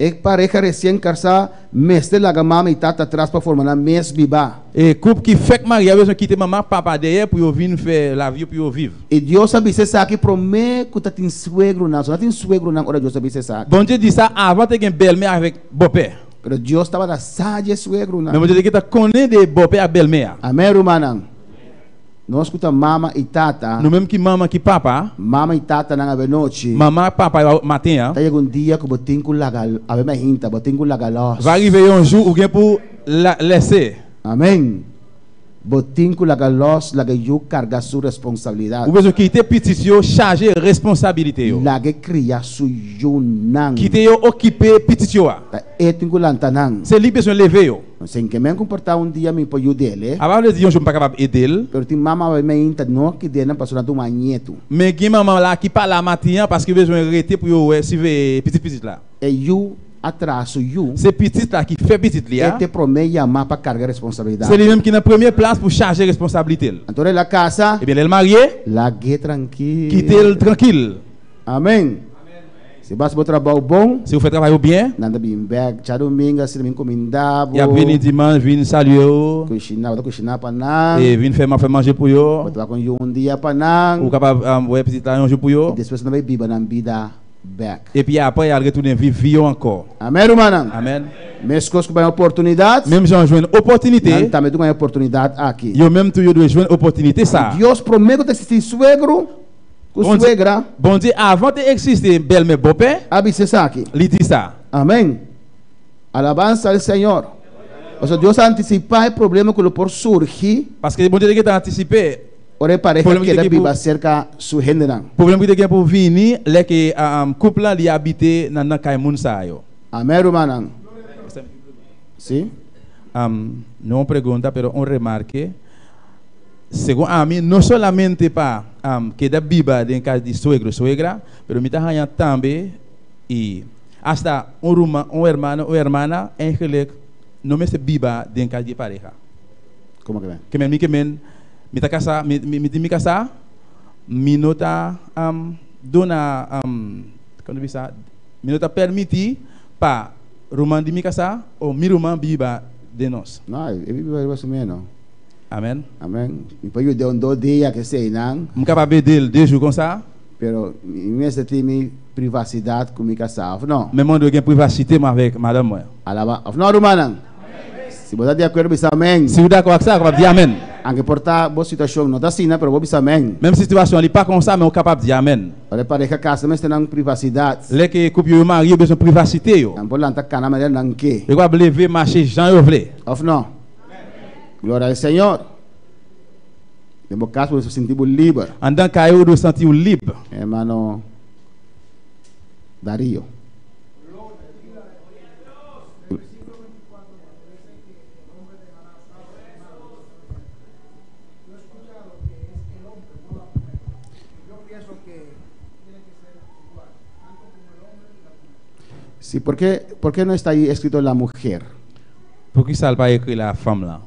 E pareha resien kasá mester laga mama i tata atras pa forma nan mes biba. E koup ki fèk marye a bezwen kite manman ak papa dèyè pou yo vin fè lavi yo pou yo viv. I Dios a bisa esaki promé ku ta tin suegronan. So no tin suegronan ora Dios a bisa esaki. Bondye di sa avan te gen bèlmè avèk bòpè. Pero Dios tabata sa dje suegronan. Men Bondye te gentan konnen de bòpè ak bèlmè a. Amèn rumannan. Nos ku ta mama i tata. Nou menm ki mama ki papa. Mama i tatanan avenochi. Mama ak papa yo maten an. Ta yega un dia ku bo tin ku laga awe mainta bo tin ku laga lòs. Va rive yon jou ou gen pou lèse. Amen. Bo tin ku laga lòs laga yu karga su responsabilidat. Ou bezwen kite pitit yo chaje responsabilite yo. Lag'e kria su yunan. Kite yo okipe pitit yo a. Ta e tin ku lanta nan. Se li bezwen leve yo. Sin ke men komportá un dia mi por yud'el. A pa vle di yon jou m pa kapab ede l. Pero tin mama awe mainta no kid'é nan pasobra nan ta un añetu. Men gen manman la ki pa la maten an paske yo bezwen rete pou yo wè siveye pitit pitit la. E yu a traha su yu. Se pitit la ki fè pitit li a. E te promé yamá pa karga responsabilidat. Se li menm ki nan premye plas pou chaje responsablite l. Anto lè el a kasa. Ebyen lè l marye. Lag'é trankil. Kite l trankil. Amèn. Si bo hasi bo trabou bon. Si bo fè travay ou byen. Nan ta bin bèk djadumingu asina bin kuminda bo. Y ap vini dimanch vin salye ou. Kushiná, bo ta kushiná pa nan. E vin fè fè manje pou yo. Bo ta wak un yu un dia pa nan. Ou kapab wè pitit la yon jou pou yo. I despues nan ta bai biba nan bida bèk. Epi aprè y al retounen viv vi yo ankò. Amèn rumannan. Amèn. Meskos ku bay oportunidat. Menm jan yo jwenn opòtinite. Nan tambe dwe gen oportunidat aki. Yo menm tou yo dwe jwenn opòtinite sa a. Dios promé ku ta eksistí suegro ku suegra. Bondye avan te eksiste bèlmè bòpè. A bisa esaki. Li di sa. Amèn. Alabansa al Señor. Pasobra Dios a antisipá e problema ku lo por surgi. Paske Bondye te gentan antisipe. Ora e pareha keda biba serka su hendenan. Problema ki te gen pou vini lè ke koup lan li abite nan nan kay moun sa yo. Amén rumannan. Si. No un pregunta pero un remarke. Segun ami no solamente pa keda biba den kas di suegro suegra pero mi ta haña tambe i hasta un ruman un hermano o hermana eigenlijk no mester biba den kas di e pareha. Komo ke men? Ke men mi ke men mi ta kasa mi mi tin mi kasá mi no ta duna komo ta bisa Mi no ta permití pa ruman di mi kasá o mi ruman biba den nos. No, e biba riba su mes no. Amen. Amen. Mi por yuda un dos dia ke eseinan. Mi kaba bedel de jou konsa. Pero mi mester tin mi privasidat ku mi kasá, òf no? Mi manda gen privasite mwen avèk madanm mwen. Alaba, òf no rumannan? Si bo ta di akuerdo bisa amen. Si bo dakò ak sa, kapab di amen. Anke por ta bo situashon no ta asina, pero bo bisa amen. Menm si situashon li pa konsa, men ou kapab di amen. Ora e pareha kasa mester nan privasidat. Lè ke koup yo yo marye yo bezwen privasite yo. Nan por lanta kana manera nan ke. Yo kapab leve mache jan yo vle. Òf no? Gloria al Señor. Den bo kas bo mester sinti bo liber. Andan kay ou dwe santi ou lib. Hermano Dario. Sí, ¿por qué, por qué no está ahí escrito la mujer? Poukisa l pa ekri la fanm lan?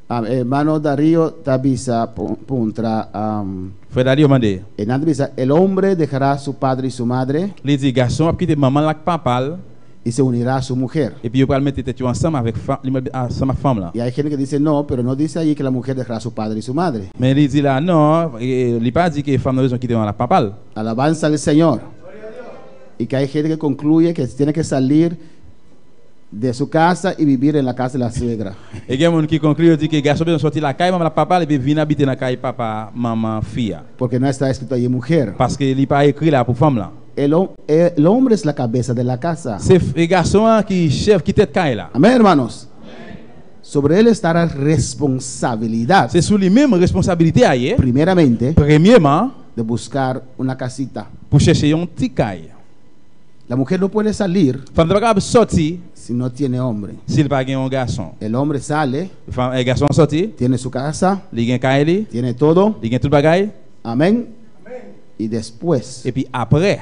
Ah, hermano Darío ta bisa puntra. Frè Darío mande. E nan ta bisa, El hombre dejará su padre y su madre. Li di, Gason ap kite manman l ak papa l. Y se unirá a su mujer. Epi yo pral mete tèt yo ansanm avèk fanm, li mete ansanm ak fanm lan. Y hay gente que dice, No, pero no dice allí que la mujer dejará a su padre y su madre. Men li di la, No, li pa di ke fanm nan bezwen kite manman l ak papa l. Alabanza al Señor. Y que hay gente que concluye que tiene que salir de su casa y vivir en la casa de la suegra. E gen moun ki konkli yo di ke gason bezwen sòti lakay manman l ak papa l epi vin abite nan kay papa manman fi a. Porque no está escrito allí mujer. Paske li pa ekri la pou fanm lan. El el hombre es la cabeza de la casa. Se gason an ki chèf, ki tèt kay la. Amén, hermanos. Sobre él está la responsabilidad. Se sou li menm responsabilite a ye. Primeramente. Premyeman. De buscar una casita. Pou chèche yon ti kay. La mujer no puede salir. Fanm nan pa kapab sòti. Si no tiene hombre. Si li pa gen yon gason. El hombre sale. Fanm, gason an sòti. Tiene su casa. Li gen kay li. Tiene todo. Li gen tout bagay. Amén. Y después. Epi apre.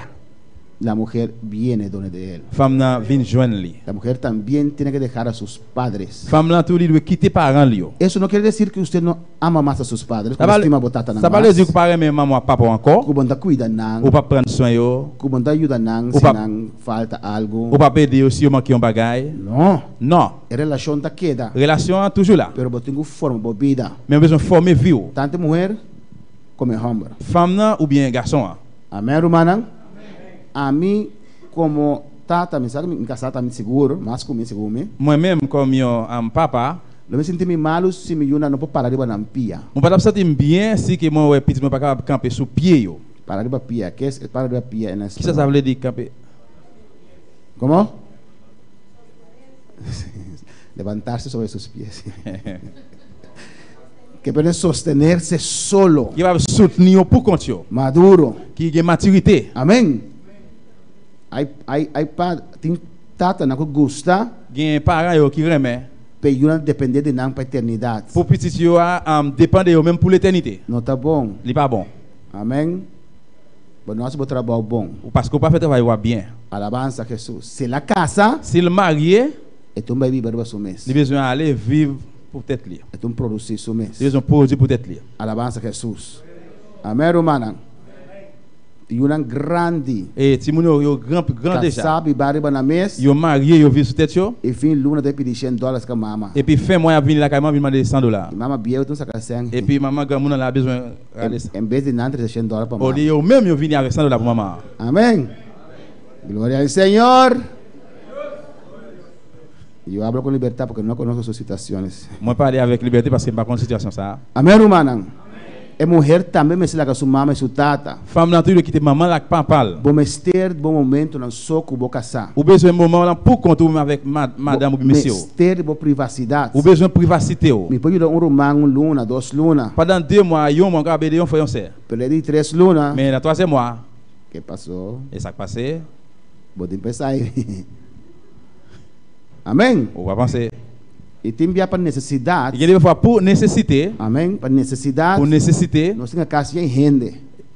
La mujer viene donde de él. Fanm nan vin jwenn li. La mujer también tiene que dejar a sus padres. Fanm lan tou li dwe kite paran li yo. Eso no quiere decir que usted no ama más a sus padres, ku no stima bo tatanan Sa pa mas. vle di ku pa renmen manman ak papa w ankò. Ku bo no ta kuida nan. Ou pap pran swen yo. Ku bo no ta yuda nan Ou si pap. nan falta algu. Ou pap ede yo si yo manke yon bagay. No. Non. E relashon ta keda. Relasyon an toujou la. Pero bo tin ku forma bo bida. Men ou bezwen fòme vi w. Tantu muher komo e hòmber. Fanm nan oubyen gason an. Amèn rumannan. Ami komo tata mi sa ku mi kasá ta mi sigur mas ku mi segun mi. Mwen menm kòm yon papa. Lo mi sinti mi malu si mi yunan no por para riba nan pia. Mwen pa tap santi m byen si ke mwen wè pitit mwen pa kapab kanpe sou pye yo. Para riba pia, ke es para riba pia en Kisa sa español? vle di kanpe? Komo? Levantarse sobre sus pies. Que pueden sostenerse solo. Ki kapab soutni yo pou kont yo. Maduro. Ki gen matirite. Amen. Hay, hay, hay pa, tin tatanan ku gusta. Gen paran yo ki renmen. Pe yunan depende di nan pa eternidat. Pou pitit yo a depan de yo menm pou letènite. No ta bon. Li pa bon. Amen. Bo no hasi bo trabou bon. Paske ou pa fè travay ou a byen. Alabansa Jesus. Si el a kasa. Si l marye. E ta un bai biba riba su mes. Li bezwen ale viv pou tèt li. E ta un produsi su mes. Li bezwen pwodui pou tèt li. Alabansa Jesus. Amen rumannan. Yunan grandi. E timoun yo, yo gran, gran deja. Kasá, biba riba nan mes. Yo marye, yo viv sou tèt yo. I fin luna ta pidi shen dòlars ka mama. Epi fen mwa y ap vini lakay mwen vin mande 100 dola. I mama bieu ta saka sèn. Epi manman granmoun nan la bezwen rale sa. En bes di nan trese shen dòlar pa mama. Olye yo menm yo vini avèk 100 dola pou manman an. Amèn! Gloria al Señor! Yo hablo con libertad porque no conozco sus situaciones. Mwen pale avèk libète paske m pa konn sitiyasyon sa a. Amèn rumannan. E muher tambe mester laga su mama i su tata. Fanm nan tou dwe kite manman l ak papa l. Bo mester di bo momentonan so ku bo kasá. Ou bezwen moman w lan pou kont ou menm avèk madanm oubyen Bo mesye w. mester di bo privasidat. Ou bezwen privasite w. Mi por yuda un ruman un luna, dos luna. Pandan de mwa, yon mwa, m kapab ede yon frè yon sè. Pero e di tres luna. Men nan twazyèm mwa. Ke pasó? E sa k pase? Bo tin pensa ei. Amèn. Ou pa panse. I tin bia pa nesesidat. I gen de fwa pou nesesite. Amèn. Pa nesesidat. Pou nesesite. Nos tin a kas yen hende.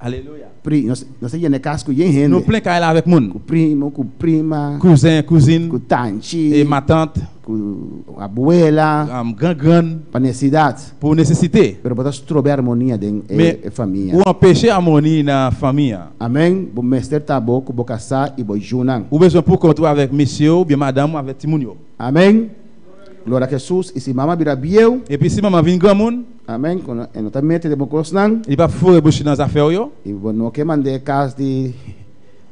Alelouya. Pri, nos, nos ta yena e kas ku yen hende. Nou plen kay la avèk moun. Ku primo, ku prima. Kouzen, kouzin. Ku tanchi. E matant. Ku abuela. Gran grann. Pa nesesidat. Pou nesesite. Pero bo ta strobe armonia den e famia. Men, ou anpeche amoni nan fanmi an. Amèn. Bo mester ta bo ku bo kasá i bo yunan. Ou bezwen pou kont ou avèk mesye ou byen madanm ou avèk timoun yo. Amèn. Gloria a Jesus. I si mama bira bieu. Epi si manman vin granmoun. Amèn. Ku e no ta mete den bo kosnan. Li pap foure bouch li nan zafè w yo. I bo no ke mand'é e kas di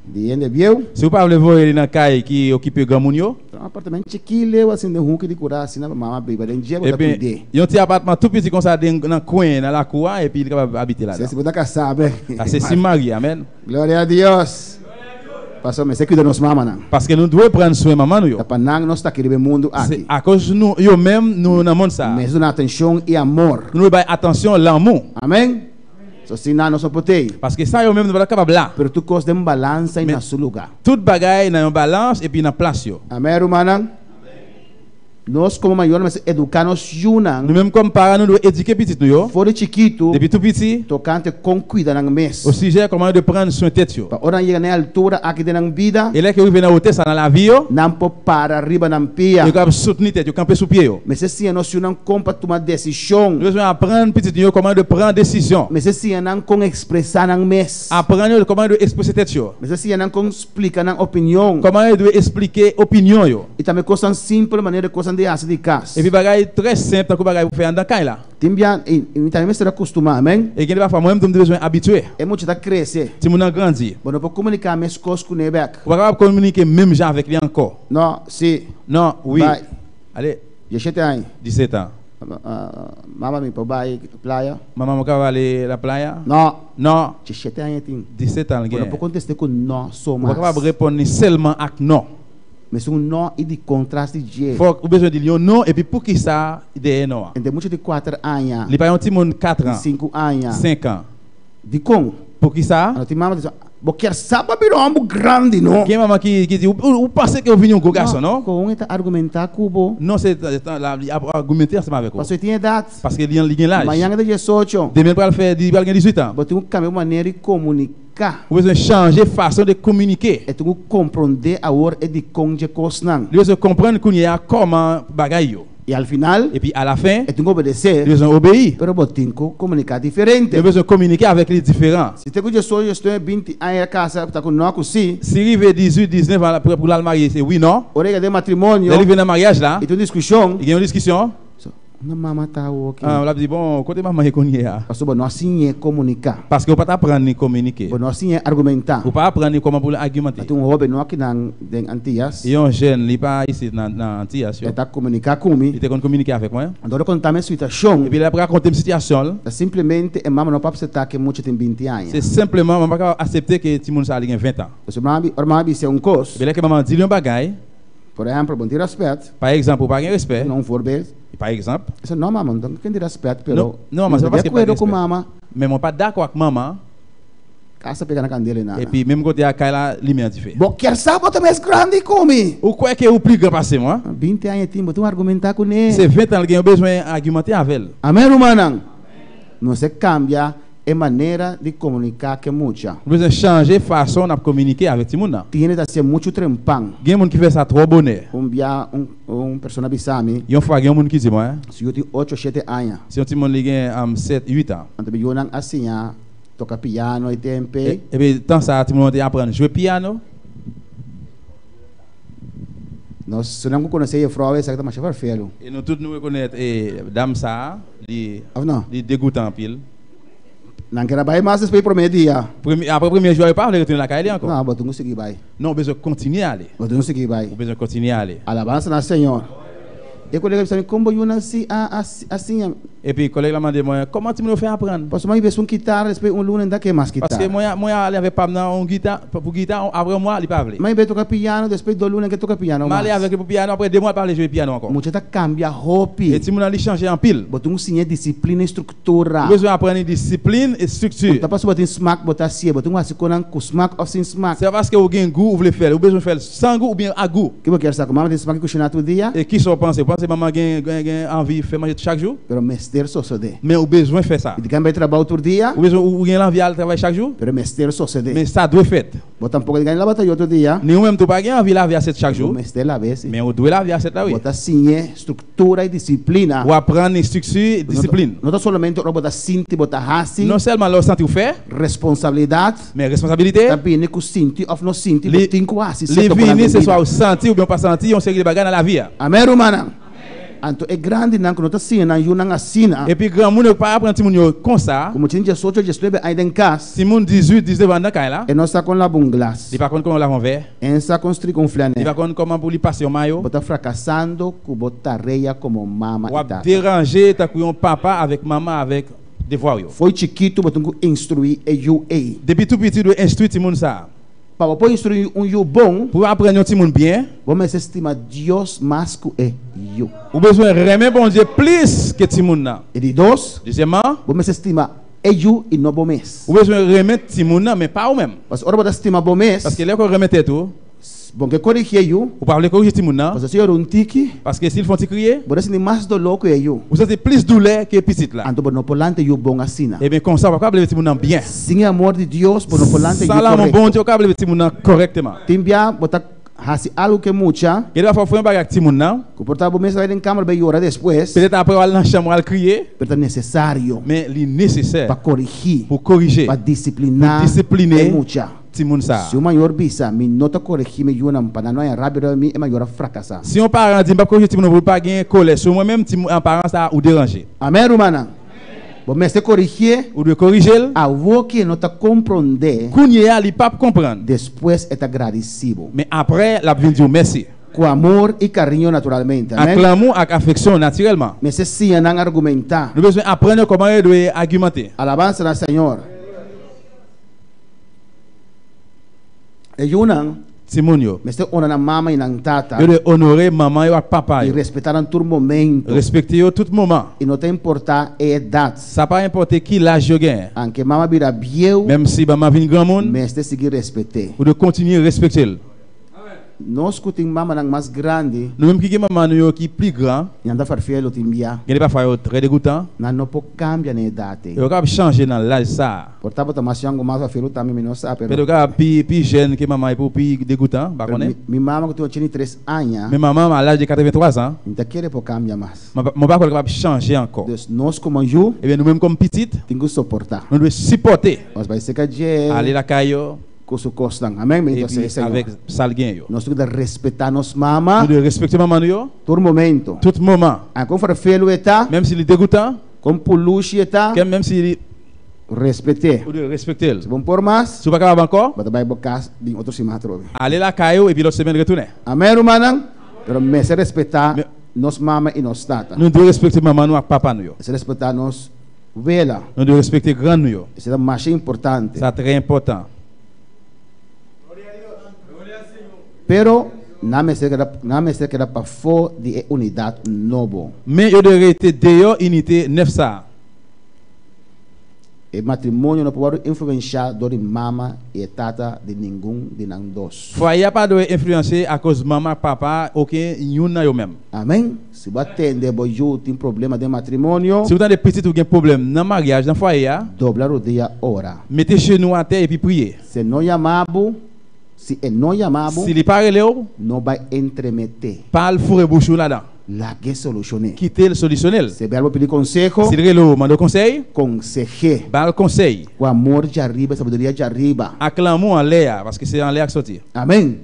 di hende bieu. Si ou pa vle voye li nan kay ki okipe granmoun yo. Un apartamento chikí leu asin den huki di kura asina pa mama biba den dje bo ta Epi kuid'é. yon ti apatman tou piti konsa den nan kwen nan lakou a epi li kapab abite Se ladan. si bo ta kasá, amèn. Sa se si marye, amèn. Gloria a Dios. Pasobra mester cuida nos mamanan. Paske nou dwe pran swen manman nou yo. Ta pa nan nos ta aki riba e mundu Se aki. akoz nou yo menm nou nan mond sa a. Mester duna atencion y amor. Nou dwe bay atansyon, lanmou. Amen. So sin nan nos no por tey. Paske sa yo menm nou pa ta kapab la. Pero tur cos den balansa y Men na su lugar. tout bagay nan yon balans epi nan plas yo. Amen rumannan. Nos komo mayornan mester eduká nos yunan. Nou menm kòm paran nou dwe edike pitit nou yo. For di chikitu. Depi tou piti. Tokante kon kuida nan mes. Osijè kòman yo dwe pran swen tèt yo. Pa ora nan yega na e altura aki den nan bida. E lè ke yo rive nan wotè sa nan lavi yo. Nan por para riba nan pia. Yo kapab soutni tèt yo, kanpe sou pye yo. Mester siña nos yunan kon pa tuma desishon. Nou bezwen aprann pitit nou yo kòman yo dwe pran desizyon. Mester siña nan kon ekspresá nan mes. Aprann yo kòman yo dwe eksprese tèt yo. Mester siña nan kon splika nan opinion. Kòman yo dwe esplike opinyon yo. I tambe kosnan simpel manera kosnan di hasi di kas. Epi bagay trè senp tankou bagay pou fè anndan kay la. Tin bia i mi tambe mester a kustumá, amèn. E gen de pafwa mwen menm tou m te bezwen abitye. E mucha ta krese. Timoun nan grandi. Bo no por komuniká meskos kuné bèk. Ou pa kapab kominike menm jan avèk li ankò. No, si. No, wi. Bai. Ale. Dieshete aña. 17 an. Mama mi por bai playa? Mama mi kapab ale la playa? No. No. Dieshete aña e tin. 17 an l Bo gen. no por kontest'é ku no so Ou pa mas. kapab reponn li sèlman ak no. Mester un no i di kon tras di dje. Fòk ou bezwen di l yon non epi poukisa dèyè non an. Entre mucha di kuater aña. Li pa yon timoun katran. Di sinku aña. Senkan. Di kon. Poukisa? Anto tin mama ta di, Bo kier sa pa bira un homber grandi, no? Gen mama ki di, Ou panse ke ou vin yon gwo gason, no? Kon e ta argumentá ku bo. Non, se li ap argumente ansanm avèk ou. Paske e tin edat. Paske li gen laj. Mañan e ta diesocho. Demen li pral fè, li pral gen dizuitan. Bo tin ku kambia bo manera di komuniká. Ka. Ou bezwen chanje fason de kominike. E tin ku komprondé awor e dikon dje kosnan. Li bezwen konprann kounye a kòman bagay yo. I al final. Epi alafen. E tin ku obedesé. Li bezwen obeyi. Pero bo tin ku komuniká diferente. Li bezwen kominike avèk li diferan. Si te ku djesocho djesnuebe binti aña e kasa ta ku nò ku si. Si rive 18, 19 an pou l al marye se wi nò. Ora e yega den matrimonio. Lè li rive nan maryaj la. I tin un diskushon. I gen yon diskisyon. Unda mama ta awoki? Ah, l ap di, bon, kote mama ye kounye a? Pasobra bo no a siñ'é komuniká. Paske ou pa t aprann li kominike. Bo no a siñ'é argumentá. Ou pa aprann li kòman pou l agimante. Ta tin un hóben no akinan den Antias. Yon jèn, li pa isit nan Antias yo. E ta komuniká ku mi. Li te konn kominike avèk mwen. Anto el a konta mi e situashon. Epi l ap rakonte m sitiyasyon l. Ta simplemente e mama no pa apseptá ke mucha tin binti aña. Se senpleman mama pa kapab asepte ke timoun sa a li gen ventan. Pasobra mama ora mama bis'é un kos. Epi lè ke mama di l yon bagay. Por ehèmpel, bo no tin rèspèt. Pa egzanp, ou pa gen respè. Un voorbeeld. Pa egzanp. Esa no mama, no tin respet, pero No, no, mi se ta pa de paske pa gen acuerdo cu respet. mama. Men mwen pa dakò ak mama. Casa pega na candela y nada. Epi menm kote a kay la limen an dife. Bo kier sa bo ta mes grandi cu mi. Ou kwè ke ou pli gran pase mwen? 20 aña tin, bo tin un argumenta cu ne. Se 20 an li gen, ou bezwen agimante avè l. Amen rumannan. Nos e cambia e manera di komuniká ku e mucha. Nou bezwen chanje fason n ap kominike avèk timoun nan. Tin hende ta hasié muchu trempan. Gen moun ki fè sa twò bonè. Un bia un un persona bisa mi. Yon fwa gen yon moun ki di mwen. Su yu tin ocho shete aña. Si yon timoun li gen 7, 8 an. Anto mi yunan a siña. Toka piano e tempu ei. Epi tan sa ti moun te aprann jwe piano. Nos esnan ku konosé jefrou esaki ta masha farfelu. E nou tout nou rekonèt e dam sa li Of no? li degoutan anpil. Nan keda bai mas despues di promé dia. Premye apre premye jou a yo pa vle retounen lakay li ankò. No, bo tin ku sigui bai. Non ou bezwen kontinye ale. Bo tin ku sigui bai. Ou bezwen kontinye ale. Alabansa na Señor. E kolega bisa mi, Kon bo yunan si a a siña? Epi koleg la mande mwen, Kòman timoun yo fè aprann? Paske mwen rive sou yon kitar, despues un luna nta ke mas kitar. Paske mwen mwen ale avèk pam nan yon gita, pou gita, apre yon mwa li pa vle. Mwen rive toka piyano, despues 2 luna ke toka piyano M ale mas. avèk li pou piyano, apre 2 mwa li pa vle jwe piyano ankò. Mucha ta kambia hopi. E timoun nan li chanje anpil. Bo tin ku siña disiplina i struktura. Ou bezwen aprann li disiplin e strikti. Un ta pasobra bo tin smak bo ta hasié, bo tin ku hasi konan ku smak òf sin smak. Se pa paske ou gen gou ou vle fè l, ou bezwen fè l san gou oubyen a gou. Ki bo kier sa ku mama tin smak i kushiná tur dia? E kisa ou panse? Ou panse manman gen gen anvi fè manje chak jou? Pero mester sosodé. Men ou bezwen fè sa. I di kan bai trabou tur dia. Ou bezwen ou gen lanvi al travay chak jou. Pero mester sosodé. Men sa dwe fèt. Bo tampoko tin gana di laba toyo tur dia. Ni ou menm tou pa gen anvi lave asyèt chak jou. Bo mester lab'é si. Men ou dwe lave asyèt la wi. Bo ta siñ'é struktura i disiplina. Ou aprann estrikti i disiplin. No ta solamente ora bo ta sinti bo ta hasi. No sèlman lè ou santi ou fè. Responsabilidat. Men responsabilite. Ta bini ku sinti òf no sinti bo tin ku hasi Li sierto konan vini den se bida. swa ou santi oubyen ou pa santi yon seri de bagay nan lavi a. Amèn rumannan. Anto e grandinan ku no ta siña nan yunan asina. Epi granmoun yo pa aprann timoun yo konsa. Ku mucha di diesocho, diesnuebe aña den kas. Timoun dizuit, disnèf an nan kay la. E no sa kon laba un glas. Li pa konn kòman lave yon vè. E no sa kon strika un flanè. Li pa konn kòman pou li pase yon mayo. Bo ta frakasando ku bo tarea komo mama i Wap tata. deranje tankou yon papa avèk manman avèk devwa w yo. Fo'i chikitu bo tin ku instruí e yu ei. Depi tou piti ou dwe enstwi timoun sa a. Pa bo por instruí un yu bon. Pou aprann yon timoun byen. Bo mester stima Dios mas ku e yu. Ou bezwen renmen Bondye plis ke timoun nan. E di dos. Dezyèmman. Bo mester stima e yu i no bo mes. Ou bezwen renmen timoun nan men pa ou menm. Paske ora bo ta stima bo mes. Paske lè ke w renmen tèt ou. Bon ke korigí e yu. Ou pa vle korije timoun nan. Pasobra si yora un tiki. Paske si l fè yon ti kriye. Bo ta sinti mas doló ku e yu. Ou santi plis doulè ke pitit la. Anto bo no por lanta e yu bon asina. Eben konsa ou pap kab leve timoun nan byen. Sin e amor di Dios bo no por lanta e yu San lanmou korekto. Bondye ou kab leve timoun nan korekteman. Tin bia bo ta hasi algu ku e mucha. Gen de fwa ou fè yon bagay ak timoun nan. Ku por ta bo mes ta bai den kamber bai yora despues. Petèt apre ou al nan chanm ou al kriye. Pero ta nesesario. Men li nesesè. Pa korigí. Pou korije. Pa disipliná Pou disipline e mucha. Timoun sa a. Si un mayor bisa, Mi no ta koregí mi yunan pa nan no haña rabia riba mi, e mayor a frakasá. Si yon paran di, M pap korije timoun mwen pou l pa gen kolè sou mwen menm, timoun, paran sa a ou deranje. Amèn, rumannan. Bo mester korigié. Ou dwe korije l. Awor ki e no ta komprondé. Kounye a li pap konprann. Despues e ta gradisí bo. Men apre l ap vin di w mèsi. Ku amor i kariño naturalmente. Ak Amèn. lanmou ak afeksyon natirèlman. Mester siña nan argumentá. Nou bezwen aprann yo kòman yo dwe agimante. Alabansa na Señor. E yunan. Timoun yo. Mester honra nan mama i nan tata. Yo dwe onore manman yo ak papa I yo. respetá nan tur momento. Respekte yo tout moman. I no ta importá e edat. Sa pa enpòte ki laj yo genyen. Anke mama bira bieu. Menm si manman vin granmoun. Mester sigui respet'é. Ou dwe kontinye respekte l. Nos ku tin mamanan mas grandi. Nou menm ki gen manman nou yo ki pli gran. Nan ta farfiel lo tin bia. Gen de pafwa yo trè degoutan. Nan no por kambia na edat ei. Yo kapab chanje nan laj sa a. Por tabata mas yòn ku mas farfiel tambe mi no sa pero. Pero kapab pi pi jèn ke manman epi ou pi degoutan, m pa Pero konnen. mi mama ku tin 83 aña. Men manman m a laj de 83 an. Mi ta kere por kambia mas. Mwen pa kwè l kapab chanje ankò. Dus nos komo yu. Ebyen nou menm kòm pitit. Tin ku soportá. Nou dwe sipòte. Nos bai seka dje. Ale lakay yo. Ku su kosnan. Amèn. Bendito sea Epi e Señor. avèk sa l gen yo. Nos tin ku ta respetá nos mama. Nou dwe respekte manman nou yo. Tur momento. Tout moman. An kon farfelu e ta. Menm si li degoutan. Kon pulushi e ta. Kèm menm si li. Respet'é. Ou dwe respekte l. Si bo por mas. Si ou pa kapab ankò. Bo ta bai bo kas bin otro siman atrobe. Ale lakay ou epi lòt semèn retounen. Amèn rumannan. Pero mester respetá nos mama i nos tata. Nou dwe respekte manman nou ak papa nou yo. Mester respetá nos Wela. Nou dwe respekte grann nou yo. Esei ta masha importante. Sa trè enpòtan. Pero, nan mester keda, nan mester keda pafó di e unidat nobo. Men yo dwe rete deyò inite nèf sa a. E matrimonio no por wòrdu influenshá dor di mama i e tata di ningun di nan dos. Fwaye a pa dwe influense akoz mama ak papa oken youn nan yo menm. Amèn. Si bo a tende bo yu tin problema den matrimonio. Si bo tande pitit ou gen pwoblèm nan maryaj, nan fwaye a. Dobla rodia ora. Mete jenou atè epi priye. Si e no yama bo, si e no yama bo. Si li pa rele w. No bai entremete. Pa al foure bouch ou ladan. Lag'é solushoné. Kite l solushoné l. Si e bèl bo pidi konseho. Si l rele ou mande w konsèy. Konseh'é. Ba l konsèy. Ku amor djariba, sabiduria djariba. Ak lanmou anlè a, paske se anlè a k soti. Amèn.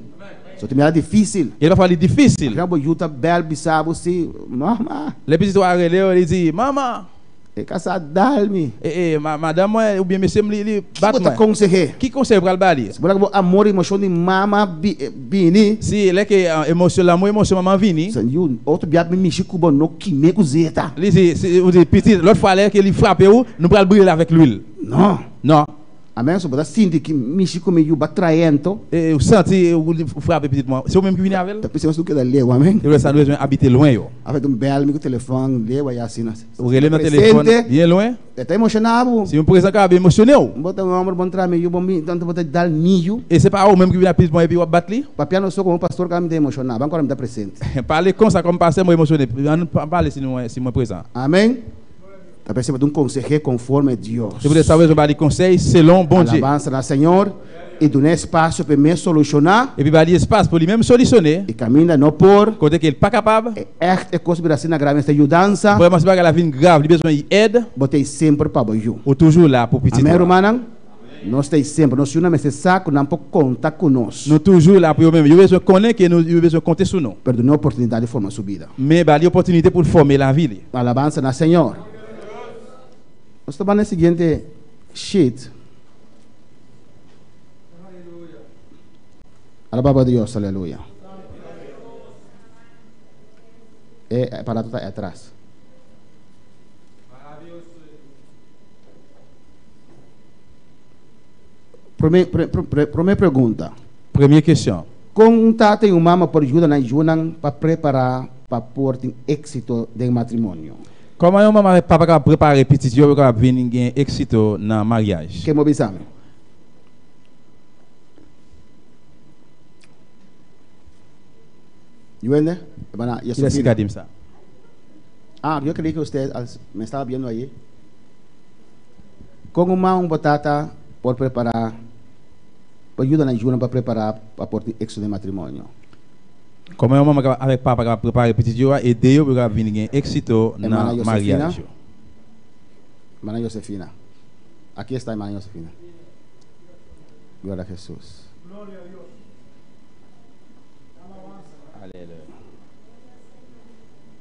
So te mira difísil. Gen pafwa li difisil. Jan bo yu ta bèl bisa bo si, Mama. Lè pitit ou a rele w, li di, Mama. E ka sa dal mi. E, e, madanm mwen oubyen mesye m li, li bat Ki bo ta mwen. konsehe? Ki konsèy ou pral ba li? Si bo laga bo amor emosyon di mama bi, bini. Si lè ke emosyon, lanmou emosyon manman vini. Sa yu otro bia mi mishi ku bo no kime ku zeta. Li di, si, ou di, pitit, lòt fwa lè ke li frape ou, nou pral brile l avèk lwil. Non. Non. Amen so bo ta sinti ki mishi ku mi yu ba trae anto. E ou santi ou li frape pitit mwen. Se ou menm ki vini avè l? Ta p'esei nos no keda leu, amen. Se lè sa nou bezwen abite lwen yo. Afè un bèl mi ku telefòn leu aya asina. Ou rele nan telefòn byen lwen. E ta emoshoná bo. Si yon prezan kapab emosyone w. Bo ta un hòmber bon traha mi yu bon mi anto bo ta dal mi yu. E se pa ou menm ki vini ak pitit mwen epi wap bat li? Papia no so komo pastor kaba mi ta emoshoná, ban kòrda mi ta presente. Pale konsa kòm pastè mwen emosyone. An nou pale si nou si mwen prezan. Amen. Ta p'esei bo ta un konsehé konforme Dios. Se poutèt sa ou bezwen ba li konsèy selon Bondye. Alabansa na Señor i dun'é espasio p'e mes solushoná. Epi ba li espas pou li menm solisyone. E kaminda no por. Kote ke l pa kapab. E ègt e kos bira asina grave mester yudansa. Vrèman si bagay la vin grav li bezwen y èd. Bo t'ei semper pa bo yu. Ou toujou la pou pitit Amèn ou a. rumannan? Nos t'ei semper. Nos yunan mester sa ku nan por konta ku nos. Nou toujou la pou yo menm. Yo bezwen konnen ke nou yo bezwen konte sou nou. Pero dun'é oportunidat di forma su bida. Men ba li opòtinite pou l fòme lavi li. Alabansa na Señor. Nos ta banda e siguiente sheet. Alababa Dios, aleluya. E aparato ta atras. Prome, pre, pre, prome pregunta. Premye kesyon. Kon un tata i un mama por yuda nan yunan pa prepara pa por tin éksito den matrimonio? Kòman yon manman avèk papa kapab prepare pitit yo pou yo kapab vin gen éksito nan maryaj? Ke mo bisa mi? Yuende? Hermana Kilès ki ka di m sa? Ah, yo creí que usted me estaba viendo allí. Kon un mama un tata por prepara, por yuda nan yunan pa prepara pa por tin éksito den matrimonio? Kòman yon manman kapab avèk papa kapab prepare pitit yo a ede yo pou yo kapab vin gen éksito Hermana nan Josefina. maryaj yo? Hermana Josefina. Aquí está hermana Josefina. Gloria a Jesús.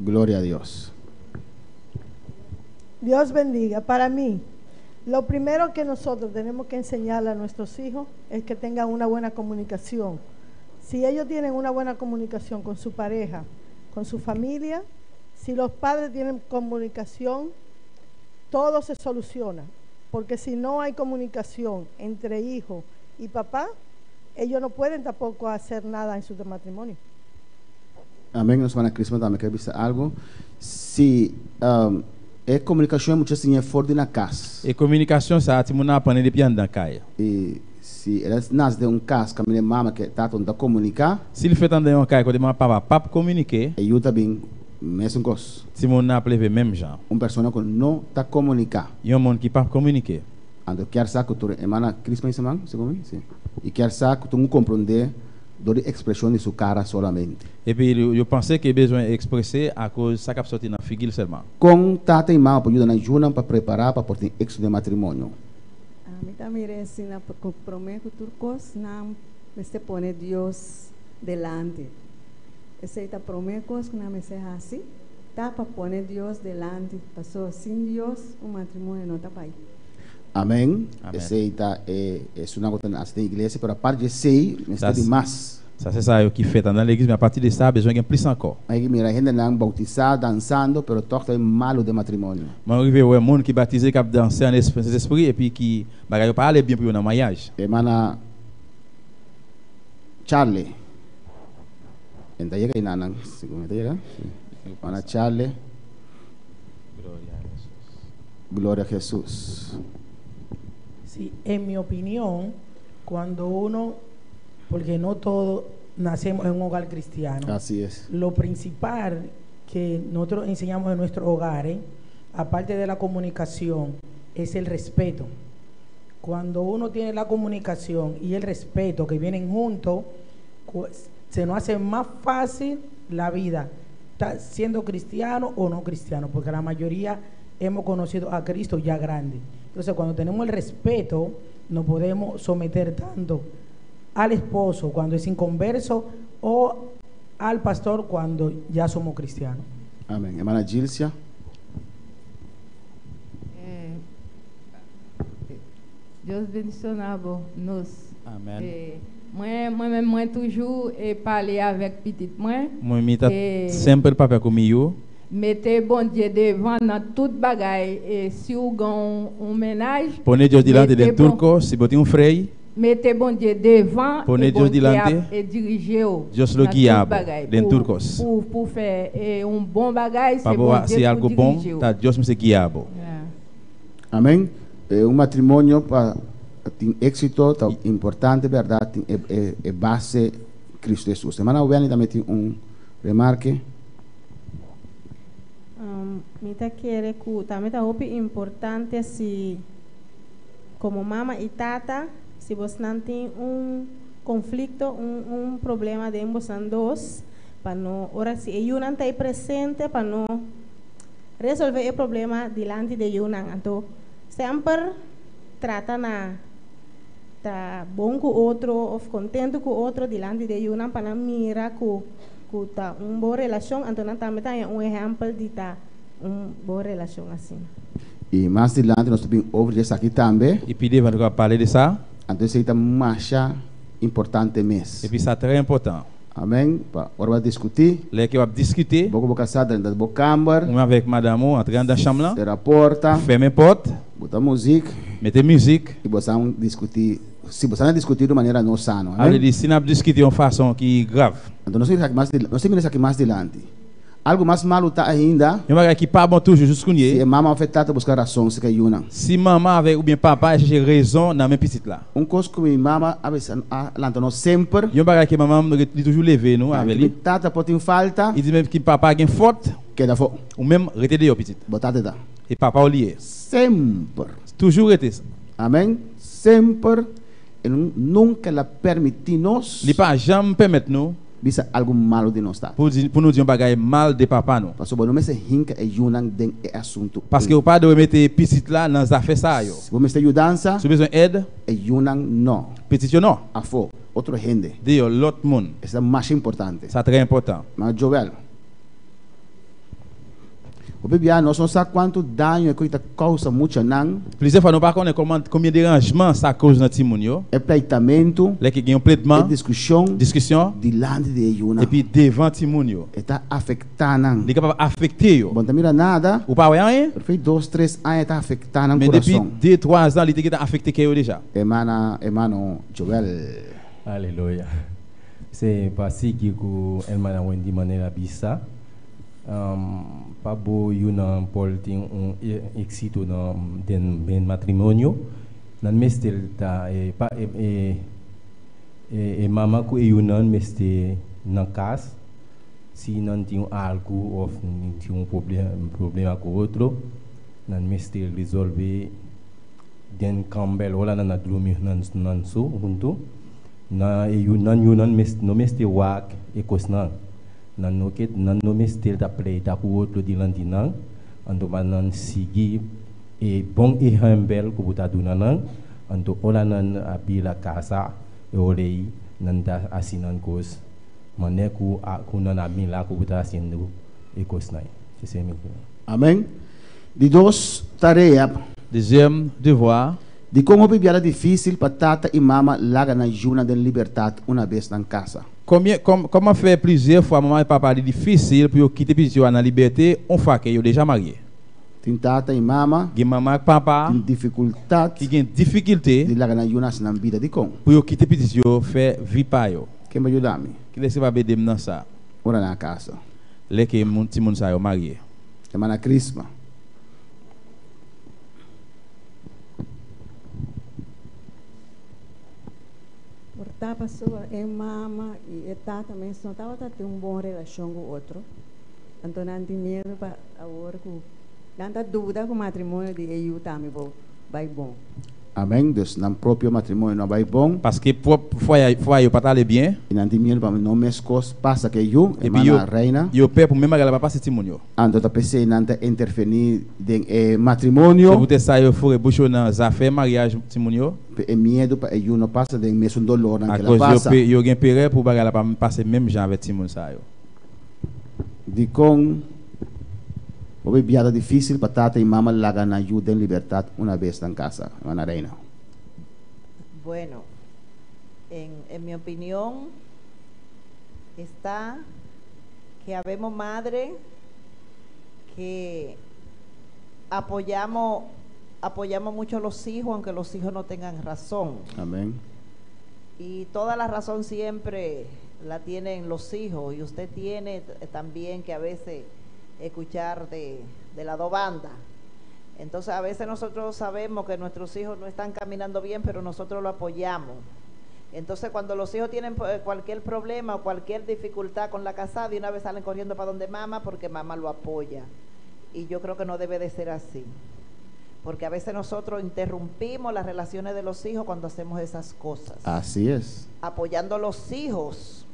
Gloria a Dios. Dios bendiga. Para mí, lo primero que nosotros tenemos que enseñarle a nuestros hijos es que tengan una buena comunicación. Si ellos tienen una buena comunicación con su pareja, con su familia, si los padres tienen comunicación, todo se soluciona. Porque si no hay comunicación entre hijo y papá, ellos no pueden tampoco hacer nada en su matrimonio. Amèn. Nos hermana Crisma tambe ke bisa algu. Si e komunikashon mucha siña for di na kas. E komunikashon sa timoun nan aprann depi anndan kay. I si el a nase den un kas kaminda e mama ku e tata no ta komuniká. Si li fèt anndan yon kay kote mama ak papa pap kominike. E yu ta bin mesun kos. Timoun nan ap leve menm jan. Un persona ku no ta komuniká. Yon moun ki pap kominike. Anto kier sa ku tur hermana Crisma isa man, segun mi? Si. I kier sa ku tur un komprondé dor di ekspreshon di su kara solamente. Epi yo panse ke bezwen eksprese akoz sa kap sòti nan figi l sèlman. Kon tata i mama por yuda nan yunan pa prepará pa por tin éksito den matrimonio? Ami ta mira asina ku promé ku tur kos nan mester pone Dios delante. Esei ta promé kos ku nan mester hasi, ta pa pone Dios delante, pasobra sin Dios un matrimonio no ta bai. Amén. Esei ta e esunnan ku ta nase den iglesia, pero aparte di esei mester di mas. Sa se sa yo ki fe ta nan legliz, men apati di sa bezwen gen plis ankò. Mwen ki mira hendenan boutisá dansando, pero tòg ta e malu den matrimonio. Mwen rive wè moun ki batize kap danse an Sentespri epi ki bagay yo pa ale byen pou yo nan maryaj. Hermana Charlie. En ta yega enanan, segun mi ta yega. Hermana Charlie. Gloria a Jesús. Sí, en mi opinión, cuando uno, porque no todos nacemos en un hogar cristiano. Así es. Lo principal que nosotros enseñamos en nuestros hogares, aparte de la comunicación, es el respeto. Cuando uno tiene la comunicación y el respeto que vienen juntos, se nos hace más fácil la vida. Siendo cristiano o no cristiano, porque la mayoría hemos conocido a Cristo ya grande. Entonces, cuando tenemos el respeto, no podemos someter tanto al esposo cuando es inconverso o al pastor cuando ya somos cristianos. Amén. Hermana Gilcia. Dios bendiciona nos. Amén. Mwen mwen mwen toujou pale avèk pitit mwen. Mwen mi ta semper papia ku mi yu. Mete Bondye devan nan tout bagay e si ou gen un menaj. Pone Dios dilante den tur kos, si bo tin un frei. Mete Bondye devan Pone e Dios Bondye dilante. ap e dirije ou Dios lo nan guia tout bo bagay den tur pou kos. pou pou fè e un bon bagay Pa se bo Bondye hasi pou algo bon, dirije ou. ta Dios mester guia bo. Yeah. Amén. Un matrimonio pa tin éxito ta importante, berdad, tin e base Cristo Jesús. Hermana Obiani tambe tin un remarke. Mi ta kere ku tambe ta hopi importante si komo mama i tata si bosnan tin un konflikto, un un problema den bosnan dos pa no ora si e yunan ta ei presente pa no resolve e problema dilanti di e yunan. Anto semper trata na ta bon ku otro òf kontentu ku otro dilanti di e yunan pa nan mira ku ku ta un bon relashon, anto nan tambe ta haña un ehèmpel di ta un bon relashon asina. I mas dilanti nos ta bin over di esaki tambe. I pidi pa nos pale di sa. Anto esei ta masha importante mes. Epi sa trè important. Amen. Pa ora bo a diskutí. Lè ke wap diskute. Bo ku bo kasá drenta bo kamber. Ou menm avèk madanm ou antre andan chanm lan. Sera porta. Fèmen pòt. Bota muzik. Mete mizik. I bo sa diskutí. Si bo sa na diskutí di un manera no sano. A vle Amen. di si nap diskute yon fason ki grav. Anto nos mira esaki mas nos mira esaki mas dilanti. Algu mas malu ta ainda. Yon bagay ki pa bon toujou jous kounye. Si e mama òf e tata buska rason serka yunan. Si mama avèk oubyen papa a chèche rezon nan men pitit la. Un kos ku mi mama a bisa a lanta nos semper. Yon bagay ke manman m li toujou leve nou avè Ki li. mi tata por tin falta. Li di menm ki papa gen fòt. Keda afó. Ou menm rete deyò pitit. Bo tata ta. E papa w li ye. Semper. Toujou rete. Amen. Semper e nunka el a permití nos. Li pa janm pèmèt nou. Bisa algu malu di nos tata. Pou di, pou nou di yon bagay mal de papa nou. Pasobra bo no mester hinka e yunan den e asuntu ei. Paske ou pa dwe mete pitit la nan zafè sa yo. Si bo mester yudansa. Si w bezwen èd. E yunan no. Pitit yo no. Afó, otro hende. Deyò, lòt moun. Esei ta masha importante. Sa trè enpòtan. Ma Joel. Hopi bia nos no sa kuantu daño e kos ta kousa muchanan. Plizyè fwa nou pa konnen kòman konbyen deranjman sa koz nan timoun yo. E pleitamentu. Lè ki gen yon pledman. E diskushon. Diskisyon. Dilanti di e yunan. Epi devan timoun yo. E ta afektá nan. Li kapab afekte yo. Bo no ta mira nada. Ou pa wè anyen. Pero fei dos tres aña e ta afektá nan Men depi kurason. de twa zan li te gentan afekte kè yo deja. Hermana, hermano Joel. Aleluya. Se pa sigui ku hermana Wendy manera bisa. Pa bo yunan por tin un éxito den den matrimonio, nan mester ta e pa e e mama ku e yunan mester nan kas si nan tin algu òf tin un problema ku otro nan mester resolve den kamber ora nan a drumi nan so huntu nan e nan yunan no mester wak e kosnan. Nan no ke, nan no mester ta pleita ku otro dilanti nan, anto pa nan sigui e bon ehèmpel ku bo ta duna nan, anto ora nan a bira kasa, e ora ei nan ta hasi nan kos manera ku a ku nan a mira ku bo ta hasiendo e kosnan ei. Esei mi ke. Amen. Di dos tarea. Dezyèm devwa. Dikon hopi bia ta difísil pa tata i mama laga nan yunan den libertat unabes nan kasa? Konbyen, kòman fè plizyè fwa manman ak papa li difisil pou yo kite pitit yo a nan libète on fwa ke yo deja marye? Tin tata i mama. Gen manman ak papa. Tin difikultat. Ki gen difikilte. Di laga nan yunan hasi nan bida. Dikon? Pou yo kite pitit yo fè vi pa yo. Ken pa yuda mi? Kilès ki pap ede m nan sa? Ora nan kasa. Lè ke moun, timoun sa yo marye. Hermana Crisma. Por ta pasobra e mama i e tata mes no tabata tin un bon relashon ku otro, anto nan tin miedu pa awor ku nan ta duda ku matrimonio di e yu tambe por bai bon. Amèn. Dus nan propio matrimonio no a bai bon. Paske pwòp fwaye yo pa t ale byen. I nan tin miedu pa no meskos pasa ku e yu, Epi yo hermana Reina. yo pè pou menm bagay la pa pase timoun yo. Anto ta p'esei nan ta intervení den e matrimonio. Se poutèt sa yo fure bouch yo nan zafè maryaj timoun yo. Pe e miedu pa e yu no pasa den mesun dolornan ku el a Akoz yo pasa. pe yo gen perè pou bagay la pa pase menm jan avè timoun sa yo. Dikon hopi bia ta difísil pa tata i mama laga nan yu den libertat una bes nan kasa, Hermana Reina? Bueno, en, en mi opinión está que habemos madres que apoyamos, apoyamos mucho a los hijos, aunque los hijos no tengan razón. Amén. Y toda la razón siempre la tienen los hijos y usted tiene también que a veces escuchar de, de las dos bandas. Entonces a veces nosotros sabemos que nuestros hijos no están caminando bien, pero nosotros lo apoyamos. Entonces cuando los hijos tienen cualquier problema o cualquier dificultad con la casada, de una vez salen corriendo para donde mamá porque mamá lo apoya. Y yo creo que no debe de ser así. Porque a veces nosotros interrumpimos las relaciones de los hijos cuando hacemos esas cosas Así es. apoyando a los hijos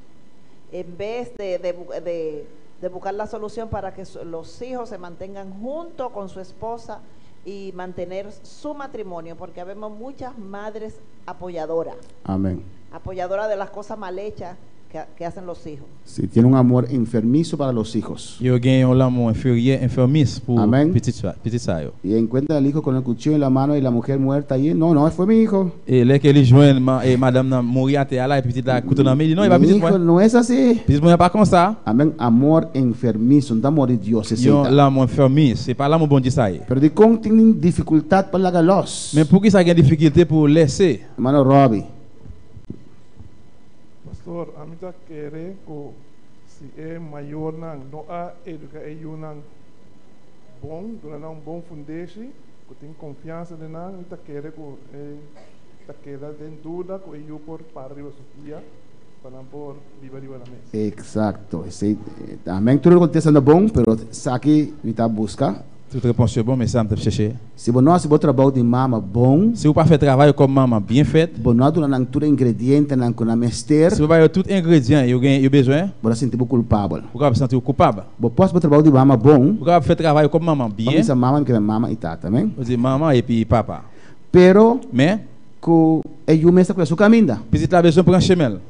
en vez de, de de- de buscar la solución para que los hijos se mantengan junto con su esposa y mantener su matrimonio, porque habemos muchas madres apoyadoras, Amén. apoyadoras de las cosas mal hechas que, que hacen los hijos. Sí, tiene un amor enfermizo para los hijos. Yo gen yon lanmou enferye, enfermis pou Amén. pitit sa, pitit sa yo. Y encuentra al hijo con el cuchillo en la mano y la mujer muerta allí. No, no, fue mi hijo. E lè ke li jwenn ma, e madam nan mouri atè a la, e pitit la kouto nan men li, non, e pa Mi pitit hijo mwen. no es así. Pitit mwen pa konsa. Amén. Amor enfermizo. No amor de Dios. es Yon esta. lanmou enfermis, se pa lanmou Bondye sa ye. Pero di kon tienen dificultad para la los. Men pou ki sa gen difikilte pou lese? Hermano Robbie. Pastor, ami ta kere ku si e mayornan no a eduká e yunan bon, duna nan un bon fundeshi, ku tin konfiansa den nan, mi ta kere ku e ta keda den duda ku e yu por para riba su pia pa nan por biba riba nan mes. Exacto. Esei, amén. Tur lo kontesta no bon, pero esaki mi ta buska. Tout repons yo bon, men sa m tap chèche. Si bo no hasi bo trabou di mama bon. Si ou pa fè travay ou kòm manman byen fèt. Bo no a duna nan tur e ingredientenan ku nan mester. Si bo ba yo tout engredyan yo gen yo bezwen. Bo ta sinti bo kulpabel. Ou kapab santi ou koupab. Bo por hasi bo trabou di mama bon. Ou kapab fè travay ou kòm manman Bo byen. bisa mama, mi ke men mama i tata, amen. Ou di manman epi papa. Pero. Men. Ku e yu mes ta kue su kaminda. Pitit la bezwen pran chemen l.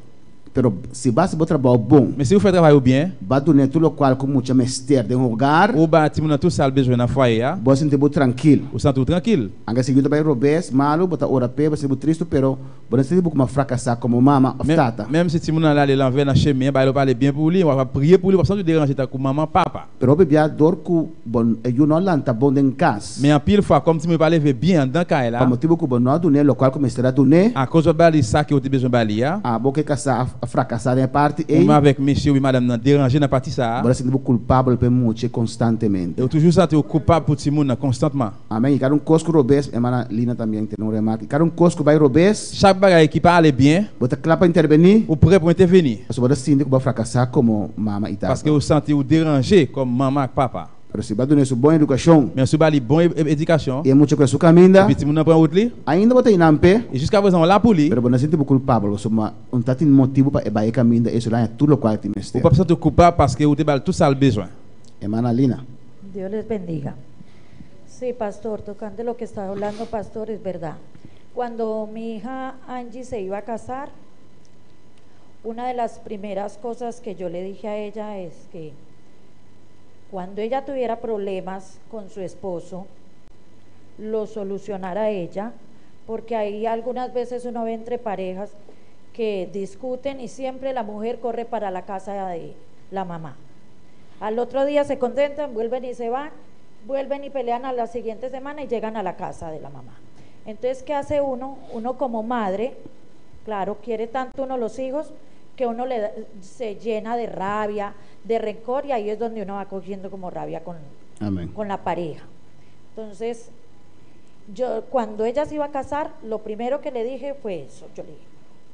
Pero si bo hasi bo trabou bon. Men si ou fè travay ou byen. Bo a dun'é tur lokual ku mucha mester den hogar. Ou ba timoun nan tout sa l bezwen nan fwaye a. Bo a sinti bo trankil. Ou santi w trankil. Anke si yu ta bai robes, malu, bo ta ora p'e, bo sinti bo tristu, pero bo no sinti bo kuma frakasá komo mama òf tata. Menm si timoun nan ale lanvè nan chemen, bagay yo pa ale byen pou li, w ap priye pou li, w ap santi w deranje tankou manman, papa. Pero hopi bia dor ku bo e yu no a lanta bon den kas. Men anpil fwa, kòm timoun yo pa leve byen anndan kay la. Pa motibu ku bo no a dun'é lokual ku mester a dun'é. Akoz w ap ba li sa ke ou te bezwen ba li a. Abo ke kasá a frakasá den e parti ei. Ou menm avèk mesye oubyen madam nan deranje nan pati sa a. Bo ta sinti bo kulpabel pa e mucha konstantemente. E ou toujou santi ou koupab pou timoun nan konstantman. Amen. I kada un kos ku robes, hermana Lina tambien tene un remarke. I kada un kos ku bai robes. Chak bagay ki pa ale byen. Bo ta kla pa intervení. Ou prè pou entèveni. Pasobra bo ta sinti ku bo a frakasá komo mama i tata. Paske ou santi ou deranje kòm manman ak papa. Pero si bo a dun'é su bon edukashon. Men si ou ba li bon edikasyon. I e mucha kue su kaminda. Epi timoun nan pran wout li. Ainda bo ta einan p'e. I jiskaprezan ou la pou li. Pero bo no sinti bo kulpabel pasobra un ta tin motibu pa e bai e kaminda ei, su laña tur lokual e tin mester. Ou pap santi w koupab paske ou te ba l tout sa l bezwen. Hermana Lina. Dios les bendiga. Sí, pastor, tocante lo que está hablando, pastor, es verdad. Cuando mi hija Angie se iba a casar, una de las primeras cosas que yo le dije a ella es que cuando ella tuviera problemas con su esposo, lo solucionara ella, porque ahí algunas veces uno ve entre parejas que discuten y siempre la mujer corre para la casa de la mamá. Al otro día se contentan, vuelven y se van, vuelven y pelean a la siguiente semana y llegan a la casa de la mamá. Entonces, ¿qué hace uno? Uno como madre, claro, quiere tanto uno los hijos que uno le se llena de rabia, de rencor, y ahí es donde uno va cogiendo como rabia Amén. con la pareja. Entonces, yo cuando ella se iba a casar, lo primero que le dije fue eso. Yo le dije,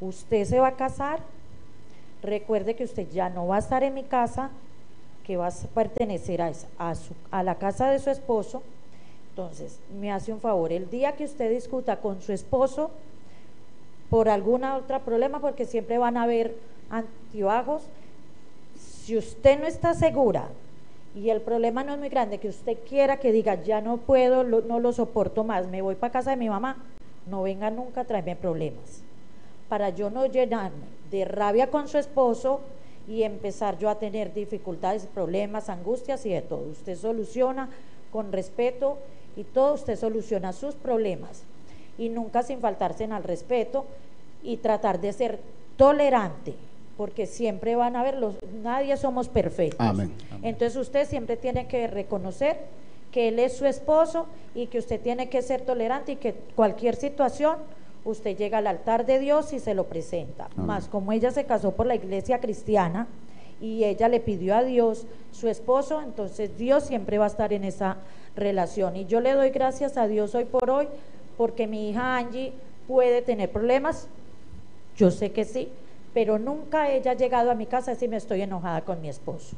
usted se va a casar, recuerde que usted ya no va a estar en mi casa, que va a pertenecer a la casa de su esposo. Entonces, me hace un favor, el día que usted discuta con su esposo por alguna otra problema, porque siempre van a haber antibajos, si usted no está segura y el problema no es muy grande, que usted quiera que diga, ya no puedo, no lo soporto más, me voy para casa de mi mamá, no venga nunca a traerme problemas. Para yo no llenarme de rabia con su esposo y empezar yo a tener dificultades, problemas, angustias y de todo. Usted soluciona con respeto y todo, usted soluciona sus problemas y nunca sin faltarse en al respeto y tratar de ser tolerante, porque siempre van a haber los, nadie somos perfectos. Amén. Entonces usted siempre tiene que reconocer que él es su esposo y que usted tiene que ser tolerante y que cualquier situación usted llega al altar de Dios y se lo presenta. Amén. Más como ella se casó por la iglesia cristiana y ella le pidió a Dios su esposo, entonces Dios siempre va a estar en esa relación. Y yo le doy gracias a Dios hoy por hoy, porque mi hija Angie puede tener problemas, yo sé que sí, pero nunca ella ha llegado a mi casa si me estoy enojada con mi esposo.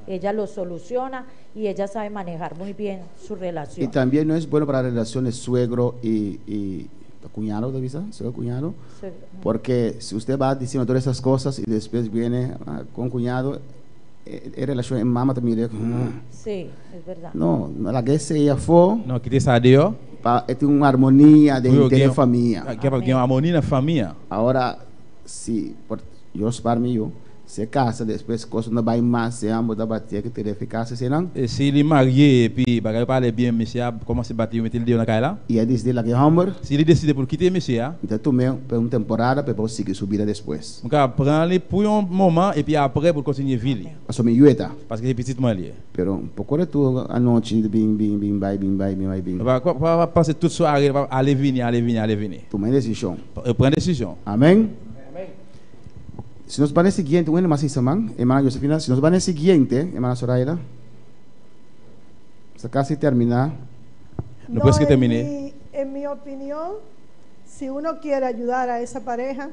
Ella lo soluciona y ella sabe manejar muy bien su relación. Y también no es bueno para relaciones suegro y cuñado, ¿de vista? Suegro, cuñado. Suegro. Porque si usted va diciendo todas esas cosas y después viene con cuñado, en relación en mamá también. Sí, es verdad. No, no, la que se ella fue. No, quite ça dehors. Pa, es una armonía de Uy, entre que- familia. Ah, que armonía en familia. Ahora, si por, yo para mí, yo se casa, después cosas no va más, se ambos da bater que tener eficacia, ¿sí, no? Et si il est marié et puis bagay parle bien monsieur a commencé battre mettre le dehors dans la là. Y él dice la que hombre. Si il décide pour quitter monsieur a, Entonces tú me por una temporada, pero sigue su vida después. On prendre pour un moment et puis après pour continuer vie. Pasó mi yueta. Parce que c'est petit moi lié. Pero un poco de tu anoche, bim, bim, bim, bye, bim, bye, bim, bye, bim. On va va passer toute soirée, va aller venir, aller venir, aller venir. Toma decisión. Prends décision. Amén. Si nos van el siguiente, bueno, más man, hermana Josefina, si nos van el siguiente, hermana Zoraida, está casi termina. No puedes que en termine. En mi opinión, si uno quiere ayudar a esa pareja,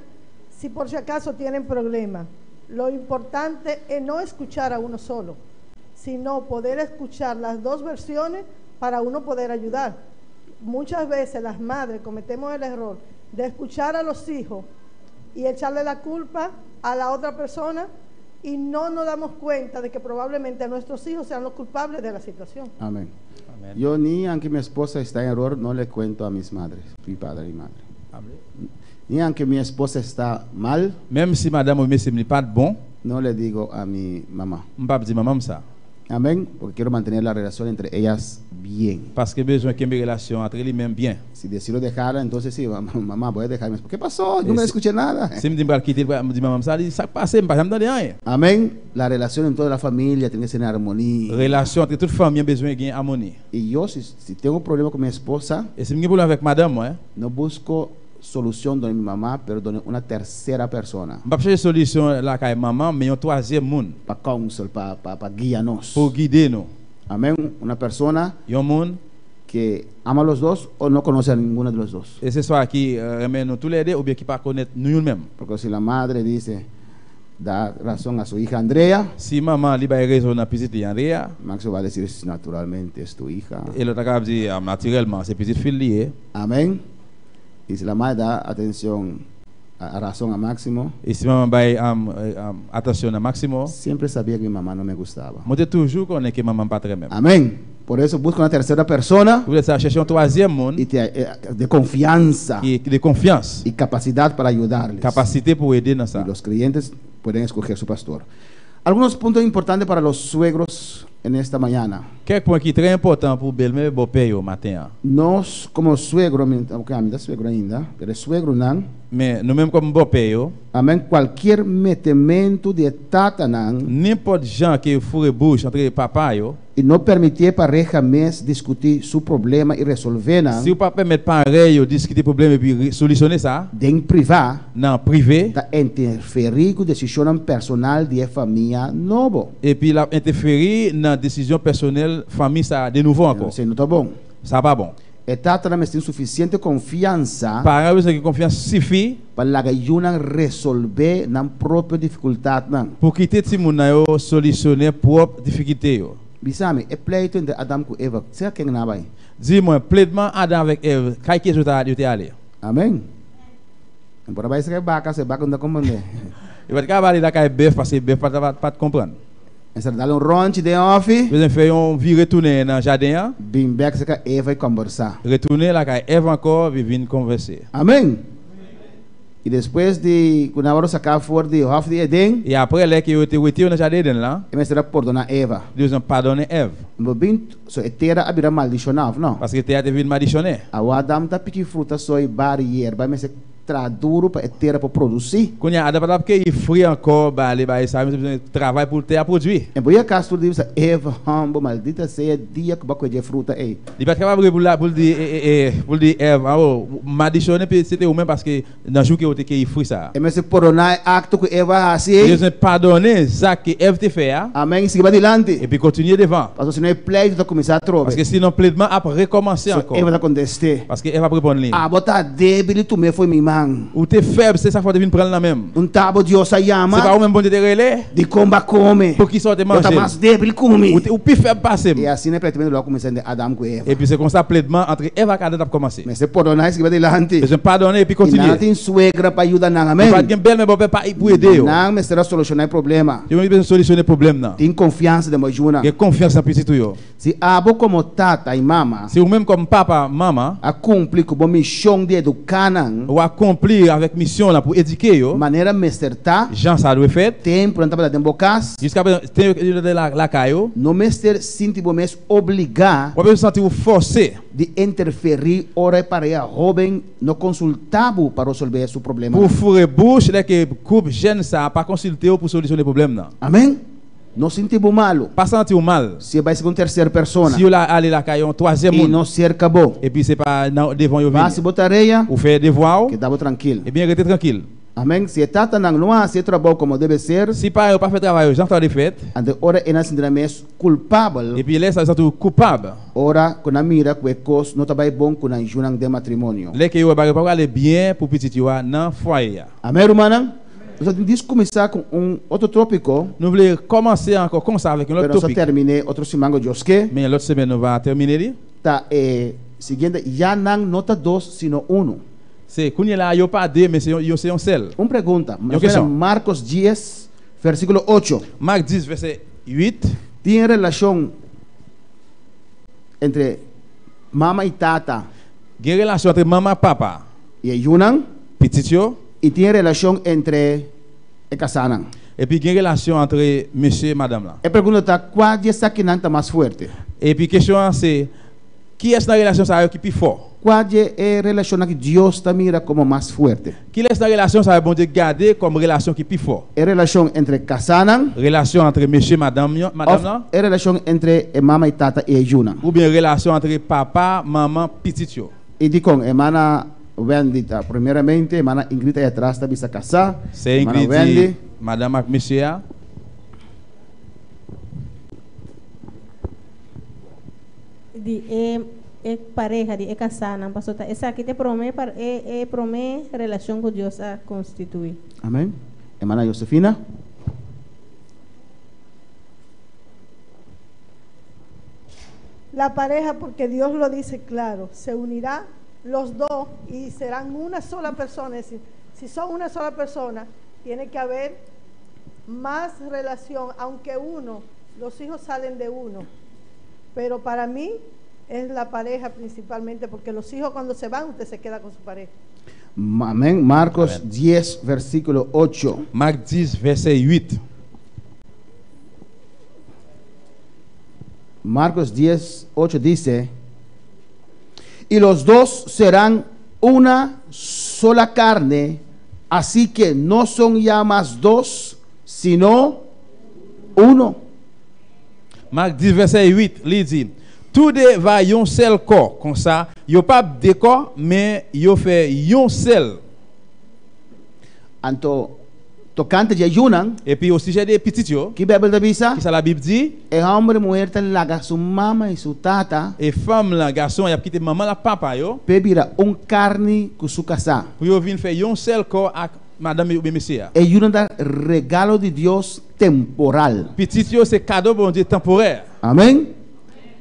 si por si acaso tienen problemas, lo importante es no escuchar a uno solo, sino poder escuchar las dos versiones para uno poder ayudar. Muchas veces las madres cometemos el error de escuchar a los hijos y echarle la culpa a la otra persona y no nos damos cuenta de que probablemente nuestros hijos sean los culpables de la situación. Amén. Yo ni aunque mi esposa está en error, no le cuento a mis madres, mi padre y madre. Amén. Ni aunque mi esposa está mal, même si madame ou monsieur n'est pas bon, no le digo a mi mamá. M'pa di maman ça. Amén, porque quiero mantener la relación entre ellas bien. Parce que besoin qu'il y ait une relation entre les mêmes bien. Si decido dejarla, entonces sí, mamá, mamá, voy a dejarme. ¿Qué pasó? Yo no Et si- escuché nada. Si me dit m'pral quitter, me dit maman ça, dit ça passe, m'pa jamais demander rien. Amén. La relación en toda la familia tiene que ser en armonía. Relation entre toute famille besoin gain harmonie. Y yo, si tengo un problema con mi esposa, Et si m'gen problème avec madame, moi, no busco solución donde mi mamá, pero donde una tercera persona. M'pa chercher solution là kay maman, mais un troisième monde. Pa counsel, pa guiarnos. Pour guider nous. Amén. Una persona Yon monde que ama a los dos o no conoce a ninguno de los dos. Et c'est soit qui remet nous tous les deux ou bien qui pas connaître nous-mêmes. Porque si la madre dice, da razón a su hija Andrea, Si maman li bay raison dans petite Andrea, Maxo va a decir, naturalmente es tu hija. Et l'autre a dit, ah, naturellement, c'est petite fille liée. Amén. Y si la madre da atención, a razón a Máximo, Et si maman bay, attention à Máximo, siempre sabía que mi mamá no me gustaba. Moi, toujours connais que maman pas très même. Amén. Por eso busca una tercera persona. Vous êtes chercher un troisième monde. Y te, de confianza. Y de confianza. Y capacidad para ayudarles. Capacité pour aider dans ça. Y los creyentes pueden escoger su pastor. Algunos puntos importantes para los suegros en esta mañana. Quelques points qui très important pour belle-mère beau-père au matin. Nos como suegro, aunque a mí da suegro ainda, pero suegro nan. Mais nous-mêmes comme beau-père, amén, cualquier metemento de tata nan, n'importe gens qui fourre bouche entre papa yo, y no permitir pareja mes discutir su problema y resolver nan, si vous pas permettre pareil yo discuter problème et puis solutionner ça, den privá, nan privé, ta interferir con decisión personal de familia novo. Et puis la interférer dans décision personnelle famille ça de nouveau encore. Sí, no está bon. Ça pas bon. E tata nan tiene suficiente confianza Para besoin que confiance suffit para la que ayudan resolver nan propia dificultad nan. pour quitter ti moun nan yo solutionner propre difficulté yo. Bisame, e pleito entre Adam ku Eva, sea quien na bay. Di mwen, pledman Adan avèk Èv, kay ki yo ta yo te ale? Amèn. Nan por a bai serka baka, se baka no ta komprendé. Yo pa t kapab ale lakay bèf paske bèf pa ta pa t konprann. Mester dal un ròntji den òfi. Bezwen fè yon vire tounen nan jaden an. Bin bèk serka Eva i kòmbersá. Retounen lakay Èv ankò pi vin konvèse. Amèn. I despues di ku nan wòrdu saká for di hòf di Eden. I apre lè ke yo te wete yo nan jaden Eden la. E mester a pordoná Eva. Dios a padone Èv. Bo bin, so e tera a bira maldishoná, òf no? Paske e tera te bin maldishoné. Awor Adam ta piki fruta soi bar yerba, e mester traha duru pa e tera por produsí. Kounye a Adam pa ta keyi fri ankò, bale bay sa, mester bezwen travay pou tè a pwodui. En bo ya kas tur di bisa, Eva, hòmber, maldita sea e dia ku bo a kueje e fruta ei. Li pa t kapab ri pou l pou l di pou l di Èv, an o, madichonnen pi se te ou menm paske nan jou ke ou te keyi fwi sa a. E mester pordoná e akto ku Eva a hasi ei. Dios mester padoné zak ke Èv te fè a. Amèn, i sigui padilanti. Epi kontinye devan. Pasobra si no e pleitu ta kuminsá atrobe. Paske si no pleitman ap rekòmanse So ankò. Eva ta kontest'é. Paske Èv ap reponn li. Abo ta débil i tum'é fo'i mi man. Ou te fèb, se sa fè ou te vin pran l nan men m. Un ta abo Dios a yama. Se pa ou menm Bondye te rele? Dikon b'a kome? Poukisa ou te Bo ta manje l? mas débil ku mi. Ou te ou pi fèb pase m. I asina e pleitamentu lo a kuminsá entre Adam ku Eva. Epi se konsa pleitman antre Eva ak Adan t ap kòmanse. Mester pordoná esaki padilanti. Bezwen padone epi I nan kontinye. a tin suegra pa yuda nan. Yo Amèn. pa t gen bèlmè bòpè pa pou ede yo. Nan mester a solushoná e problema. Yo menm ki bezwen solisyone pwoblèm nan. Tin konfiansa den bo yunan. Gen konfyans nan pitit ou yo. Si abo komo tata i mama. Si ou menm kòm papa, mama. A kumpli ku bo mishon di eduká nan. Ou akonpli avèk misyon w lan pou edike yo. Manera mester ta. Jan sa dwe fèt. Tempu nan tabata den bo kas. Jiska prezan tempu yo te lakay ou. No mester sinti bo mes obligá. Bo mester sinti bo fòsé. Di interferí ora e pareha hóben no konsultá bo pa resolvé su problemanan. Pou fure bouch lè ke koup jèn sa a pa konsilte w pou solisyone pwoblèm nan. Amèn. No sinti bo malu. Pa santi w mal. Si e bai serka un terser persona. Si yo la ale lakay yon twazyèm I moun. no serka bo. Epi se pa nan devan yo Ba vini. hasi bo tarea. Ou fè devwa w. Keda bo trankil. Ebyen rete trankil. Amèn. Si e tatanan no a hasi e trabou komo debe ser. Si paran yo pa fè travay yo jan sa dwe fèt. Anto ora e nan sinti nan mes kulpabel. Epi lè sa yo santi yo koupab. Ora ku nan mira ku e kos no ta bai bon ku nan yunan den matrimonio. Lè ke yo wè bagay yo pa prale byen pou pitit yo a nan fwaye a. Amèn rumannan. Nos ta tin kuminsá ku un otro tópiko. Nou vle kòmanse ankò konsa avèk yon lòt Pero nos ta topik. terminé otro siman ku Dios ke. Men lòt semèn nou va tèmine li. Ta e siguiente, Ya nan no ta dos sino unu. Se, kounye la a yo pa de, men se yon, yo se yon sèl. Un pregunta. Yon Nos mira kesyon. Marcos 10, versíkulo 8. Mak 10, vèsè 8. Tin relashon entre mama i tata. Gen relasyon antre manman ak papa. I e yunan. Pitit yo. I tin relashon entre e kasánan. Epi gen relasyon antre mesye e madanm lan. E pregunta ta, kua di esakinan ta mas fuerte? Epi kesyon an se, kiyès nan relasyon sa yo ki pi fò? Kua di e relashonnan ki Dios ta mira komo mas fuerte? Kilès nan relasyon sa yo Bondye gade kòm relasyon ki pi fò? E relashon entre kasánan. Relasyon antre mesye madanm yo, madanm Òf lan. e relashon entre e mama i tata i e yunan? Oubyen relasyon antre papa, manman, pitit yo? I dikon e mana Wendy ta primeramente, mana Ingrid ei atras ta bisa kasá, Sè mana Ingrid di Wendy. madanm ak mesye a. Di e e pareha, di e kasánan, pasobra ta esaki ta e promé par e e promé relashon ku Dios a konstituí. Amèn. E mana Josefina. La pareja, porque Dios lo dice claro, se unirá los dos y serán una sola persona. Es decir, si son una sola persona, tiene que haber más relación, aunque uno, los hijos salen de uno. Pero para mí es la pareja principalmente, porque los hijos cuando se van, usted se queda con su pareja. Amèn. Marcos 10, versíkulo 8. Mak 10, vèsè 8. Marcos 10, 8 dice, Y los dos serán una sola carne, así que no son ya más dos, sino uno. Mak 10 vèsè 8, li di, Tou de va yon sèl kò, konsa, yo pap de kò, men yo fè yon sèl. Anto, tokante dje yunan. Epi osijè de pitit yo. Ki Beibel ta bisa? Kisa Labib di? E hòmber i muher ta laga su mama i su tata. E fanm lan, gason an, y ap kite manman l ak papa yo. P'e bira un karni ku su kasá. Pou yo vin fè yon sèl kò ak madanm yo oubyen mesye a. E yunan ta regalo di Dios temporal. Pitit yo se kado Bondye tanporè. Amèn.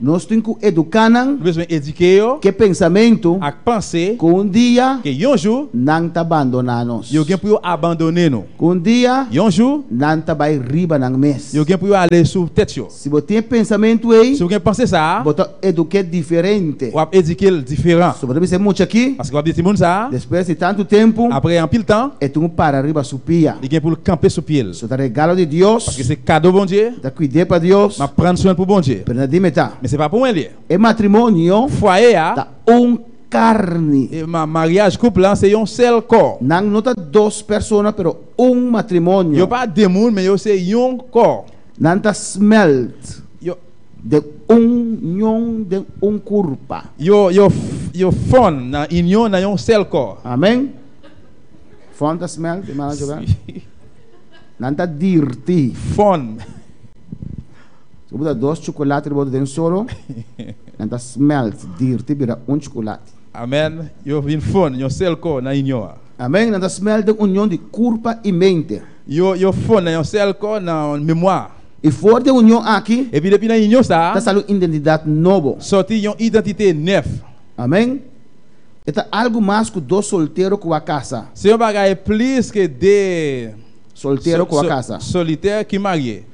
Nos tin ku eduká nan. Nou bezwen edike yo. Ku e pensamentu. Ak panse. Ku un dia. Ke yon jou. Nan ta bandoná nos. Yo gen pou yo abandone nou. Ku un dia. Yon jou. Nan ta bai riba nan mes. Yo gen pou yo ale sou tèt yo. Si bo tin e pensamentu ei. Si ou gen panse sa a. Bo ta eduk'é diferente. W ap edike l diferan. So bo ta bisa e mucha aki. Paske w ap di timoun sa a. Despues di tantu tempu. Apre anpil tan. E tin ku para riba su pia. Li gen pou l kanpe sou pye l. So ta regalo di Dios. Paske se kado Bondye. Mi ta kuid'é pa Dios. M ap pran swen l pou Bondye. Pero na di mi ta. Men se pa pou mwen l ye. E matrimonio. Fwaye a. Ta un karni. E maryaj koup lan se yon sèl kò. Nan no ta dos persona pero un matrimonio. Yo pa de moun men yo se yon kò. Nan ta smelt Yo. den un union den un kurpa. Yo, yo, yo fonn nan inyon nan yon sèl kò. Amen. Fonn ta smelt, hermana Giovanna? Nan ta dirti. Fonn. Si bo ta dos chocolate riba otro den solo, nan ta smelt, dirti bira un chocolate. Amen. Yo vin fonn yon sèl kò nan inyon an. Amen. Nan ta smelt den union di kurpa i mente. Yo yo fonn nan yon sèl kò nan memwa. I for di e union aki. Epi depi nan inyon sa a. Ta sali un identidat nobo. Sòti yon idantite nèf. Amen. E ta algu mas ku dos soltero ku a kasa. Se yon bagay plis ke de. Soltero ku a kasa. Solitè ki marye.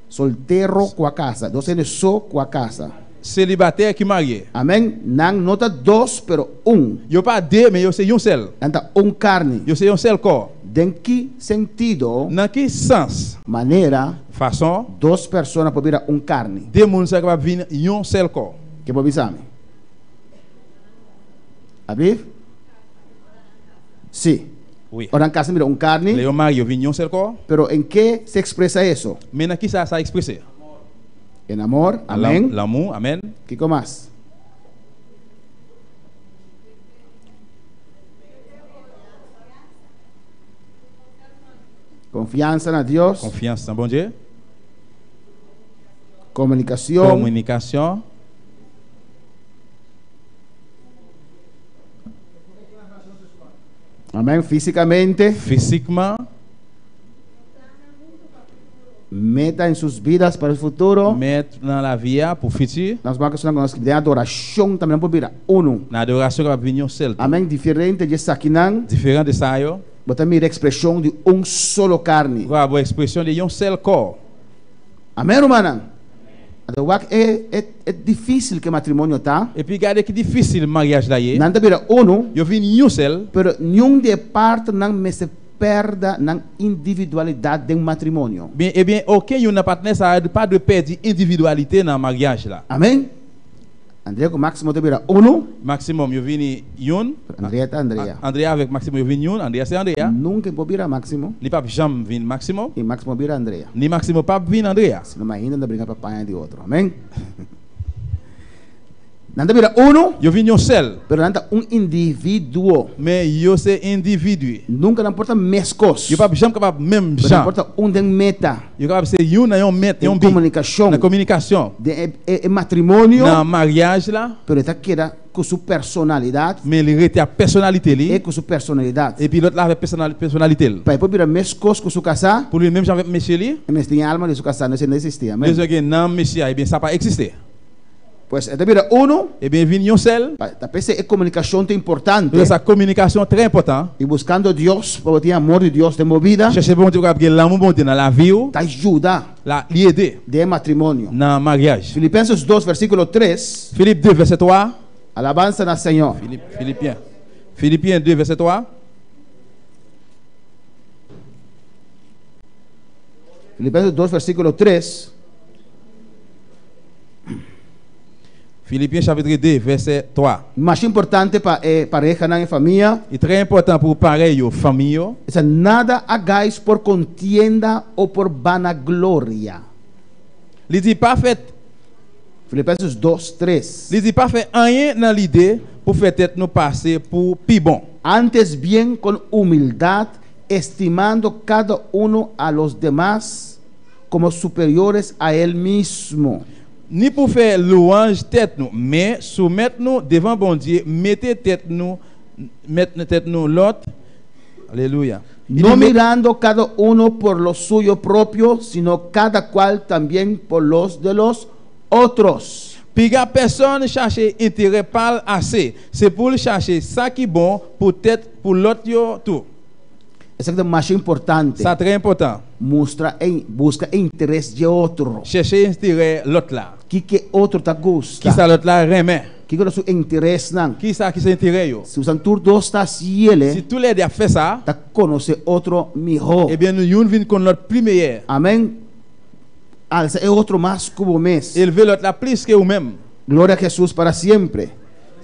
Soltero ku a kasa. Dos hende so ku a kasa. Selibatè ki marye. Amen. Nan no ta dos, pero un. Yo pa de, men yo se yon sèl. Nan ta un karni. Yo se yon sèl kò. Den ki sentido? Nan ki sans? Manera. Fason. Dos persona por bira un karni. De moun sa kapab vin yon sèl kò. Ke bo bisa mi? Ablief? Si. Wi. Ora nan kasa bira un karni. Lè yo marye yo vin yon sèl kò. Pero en ke se ekspresa eso? Men nan kisa sa eksprese? En amor, amén. Lanmou, amén. Kiko mas? Konfiansa na Dios. Konfiansa na Bondye. Komunikashon. Komunikashon. Amén. Físikamente. Físikman. Meta en sus vidas para el futuro. Mèt nan lavi a pou fiti. Nos ban ku nos den adorashon tambe nan por bira unu. Na adorashon kapab vini yon sèl tou. Amen diferente di esakinan. Diferan de sa yo. Bo ta mira ekspreshon di un solo karni. Bo a bo ekspreshon di yon sèl kò. Amen rumannan. Anto wak e e e difisil ke matrimonio ta. Epi gade ki difisil maryaj la ye. Nan ta bira unu. Yo vini yon sèl. Pero niun di e partnernan mester Pèrda nan individualidat den matrimonio. Byen, ebyen oken youn nan patnè sa yo pa dwe pèdi endividualite nan maryaj la. Amen. Andrea ku Maximo ta bira unu. Maximum yo vini youn. Andrea ta Andrea. Andrea avèk Maximo yo vini youn. Andrea se Andrea. Nunka e por bira Maximo. Li pap janm vin Maximo. I Maximo bira Andrea. Ni Maximo pap vin Andrea. Si no ainda nan ta bringa pa paña di otro. Amen. Nan ta bira unu. Yo vin yon sèl. Pero nan ta un individuo. Men yo se individui. Nunka nan por ta meskos. Yo pap janm kapab menm Pero nan jan. por ta un den meta. Yo kapab se youn nan yon mèt, Den yon bi. komunikashon. Nan kominikasyon. Den e matrimonio. Nan maryaj la. Pero e ta keda ku su personalidat. Men li rete ak pèsonalite li. E ku su personalidat. Epi lòt la avèk pèsonalite l. Pa e por bira meskos ku su kasá. Pou li menm jan avèk mesye li. E mester tin alma di su kasá, no esei no eksistí. Amèn. Bezwen gen nanm mesye a, ebyen sa pa eksiste. Pues e ta bira unu. Ebyen e vin yon sèl. Ta p'esei e komunikashon ta importante. P'esei sa komunikashon trè enpòtan. I buskando Dios pa bo tin amor di Dios den bo bida. Chèche Bondye pou kapab gen lanmou Bondye nan lavi ou. Ta yuda. La li ede. Den e matrimonio. Nan maryaj. Filipenses 2 vèrsikulo 3. Filip 2 vèsè 3. Alabansa na Señor. Filip, Filipyen. Filipyen 2 vèsè 3. Filipenses 2 vèrsikulo 3. Filipyen chapitre 2 vèsè 3. Masha importante pa e parehanan, e famia. E trè enpòtan pou parèy yo, fanmi yo. Esa nada hagáis por contienda o por vanagloria. Li di pa fè. Filipenses 2, 3. Li di pa fè anyen nan lide pou fè tèt nou pase pou pi bon. Antes bien con humildad, estimando cada uno a los demás como superiores a él mismo. Ni pou fè lwanj tèt nou, men, soumèt nou devan Bondye, mete tèt nou, mèt tèt nou lòt, Alelouya. Li No di, met. mirando cada uno por lo suyo propio, sino cada cual también por los de los otros. Piga pèsòn chache enterè pa l ase, se pou l chache sa ki bon pou tèt pou lòt yo tou. Esaki ta masha importante. Sa trè enpòtan. Mustra e buska e interes dje otro. Chèche enterè lòt la. Kiko e otro ta gusta. Kisa lòt la renmen. Kiko ta su interesnan. Kisa ki se enterè yo. Si usan tur dos ta hasiele. Si tulède ap fè sa. Ta konosé otro mihó. Ebyen nou youn vin konn lòt pli meyè. Amèn. Alsa e otro mas ku bo mes. Elve lòt la plis ke ou menm. Gloria a Hesus para siempre.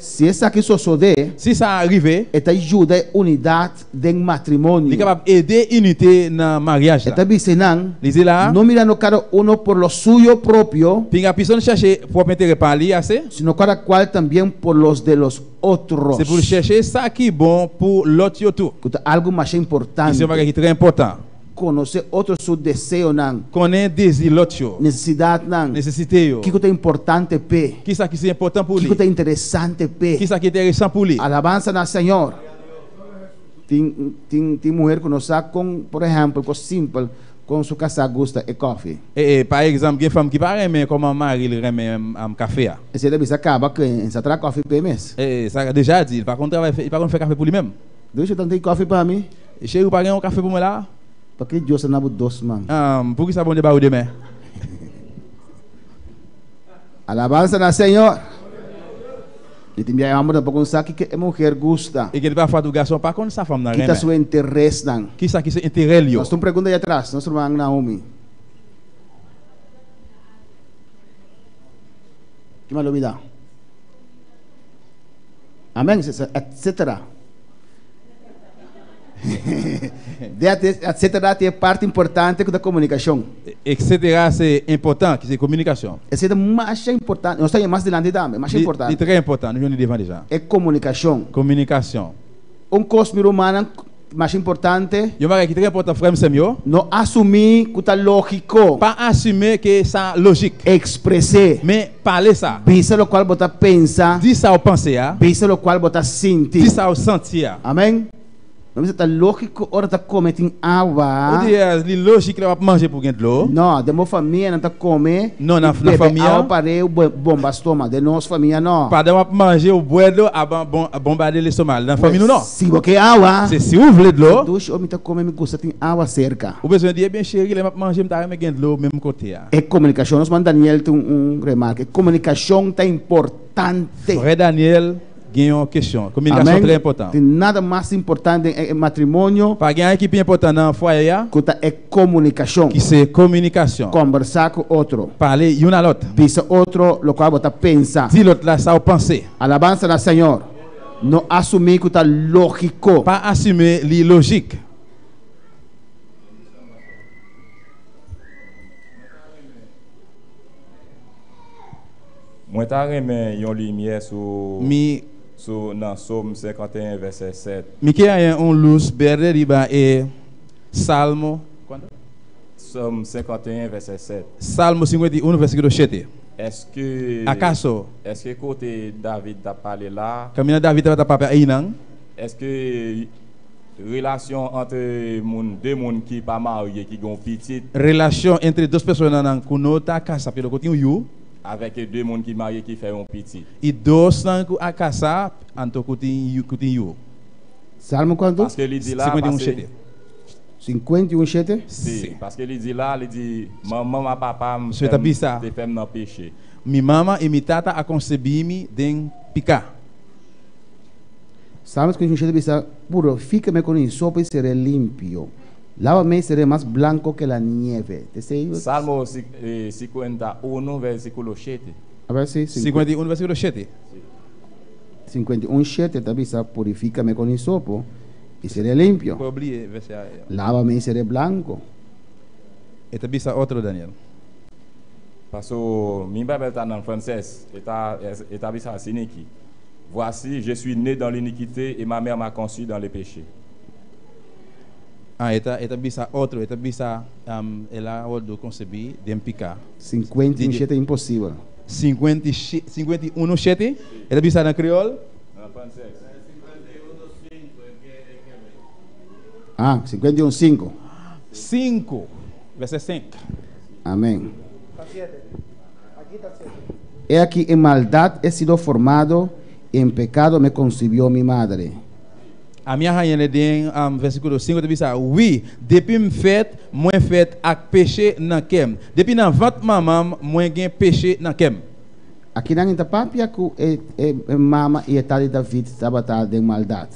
Si esaki sosodé. Si sa a rive. E ta yuda e unidat den matrimonio. Li kapab ede inite nan maryaj E la. ta bisa nan. Li di la. No mirando kada uno por lo suyo propio. Pinga pison chèche pwòp enterè pa li ase. Sino kada kual tambien por los de los otros. Se pou l chèche sa ki bon pou lòt yo tou. Ku ta algu masha Ki se importante. yon bagay ki trè enpòtan. Konosé otro su deseonan. Konnen dezi lòt yo. Nesesidatnan. Nesesite yo. Kiko ta importante p'e. Kisa ki se enpòtan pou li. Kiko ta interesante p'e. Kisa ki interesan pou li. Alabansa na Señor. Tin tin tin muher ku no sa kon, por ehèmpel, kos simpel, kon su kasá gusta e kòfi. Pa egzanp, gen fanm ki pa renmen kòman mari l renmen kafe a. Esei ta bisa kaba ku e sa traha kòfi p'e mes. Sa deja di, li pa konn travay, li pa konn fè kafe pou li menm. Dushi tan tin kòfi pa mi. Cheri ou pa gen yon kafe pou mwen la? Paki Dios a na bo dos man? Poukisa Bondye ba ou de men? Alabansa na Señor! Di tin bia e homber tampoco no sa kiko e muher gusta. E kende pafua tu gason pa kon sa fam nan Kita renmen. su interesnan. Kisa ki su interel yo. Nos tin un pregunta allá atras, nos ruman Naomi. Ki mi a lubida? Amen, etcetera. Etcetera ta e parti importante ku ta komunikashon. Etcetera se important, ki se komunikashon. Esei ta masha importante, nos ta haña mas dilanti tambe, masha importante. Li tre important, nos yoni devan deja. E komunikashon. Komunikashon. Un kos mi rumannan masha importante. Yon bagay ki tre important frè m sè m yo. No asumi ku ta logiko. Pa asime ke sa lojik. Ekspres'é. Men pale sa. Bisa lokual bo ta pensa. Di sa ou panse a. Bisa lokual bo ta sinti. Di sa ou santi a. Amen. No bisa ta lógiko ora ta kome tin awa. Ou di li lojik lè wap manje pou gen dlo. No, den bo famia nan ta kome No, nan i bebe famia. awa pareu bomba stoma. Den nos famia no. Pandan wap manje ou bwè dlo a bonbade lestoma. Nan fanmi nou no. Si bo ke awa. Se si ou vle dlo. Dushi ora mi ta kome mi gusta tin awa serka. Ou bezwen di ebyen cheri lè map manje m ta renmen gen dlo menm kote a. E komunikashon, nos man Daniel tin un remarke, e komunikashon ta importante. Frè Daniel gen yon kesyon, komunikashon Amen. trè enpòtan. Tin nada mas importante den e matrimonio. Pa gen anyen ki pi enpòtan nan fwaye a. Ku ta e komunikashon. Ki se komunikashon. Kòmbersá ku otro. Pale youn a lòt. Bisa otro lokual bo ta pensa. Di lòt la sa ou panse. Alabansa na Señor. No asumí ku ta lógiko. Pa asumí li lojik. Mwen ta renmen yon limyè sou Mi. Sou nan Som 51 vèsè 7. Mi ke haña un lus berde riba e Salmo, kuantu? Som 51 vèsè 7. Salmo 51 vèrsikulo 7. Èske. Akaso. Èske kote David t ap pale la a. Kaminda David tabata papia einan. Èske Relasyon antre moun, de moun ki pa marye ki gen yon pitit. Relasyon entre dos personanan ku no ta kasa pero ku tin un yu. Avèk de moun ki marye ki fè yon pitit. I dosnan ku a kasa anto ku tin yu, ku tin yu. Salmo kuantu? Paske li di la, 51 pase. shete. 51 shete? Si, paske li di la, li di, Manman m a papa m Su fè ta m, bisa. te fè m nan peche. Mi mama i mi tata a konsebí mi den piká. Salmo 51 ta bisa, Purifícame con hisopo y seré limpio, lávame y seré más blanco que la nieve. Te sei? Salmo 51 versículo 7. A ver si. 51 versículo 7. 51 7 ta bisa, Purifícame con hisopo y seré limpio. Por oblié verse a. Lávame y seré blanco. E ta bisa otro, Daniel. Paso mi Bijbel ta nan franses, e ta e ta bisa asiniki. Voici, je suis né dans l'iniquité et ma mère m'a conçu dans le péché. Ah, e ta, e ta bisa otro, e ta bisa, el a wòrdu konsebí den piká. 57 imposibel. 51 shete, e ta bisa na kriol. Na franses. Ah, 51 sinku. Sinku, vèsè 5. Amèn. Ta siete. Aki ta siete. He aquí en maldad he sido formado, y en pecado me concibió mi madre. Ami a haña den versíkulo 5 ta bisa, Wi, depi m fèt, mwen fèt ak peche nan kè m. Depi nan vant manman m, mwen gen peche nan kè m. Akinan e ta papia ku e mama i e tata di David tabata den maldat.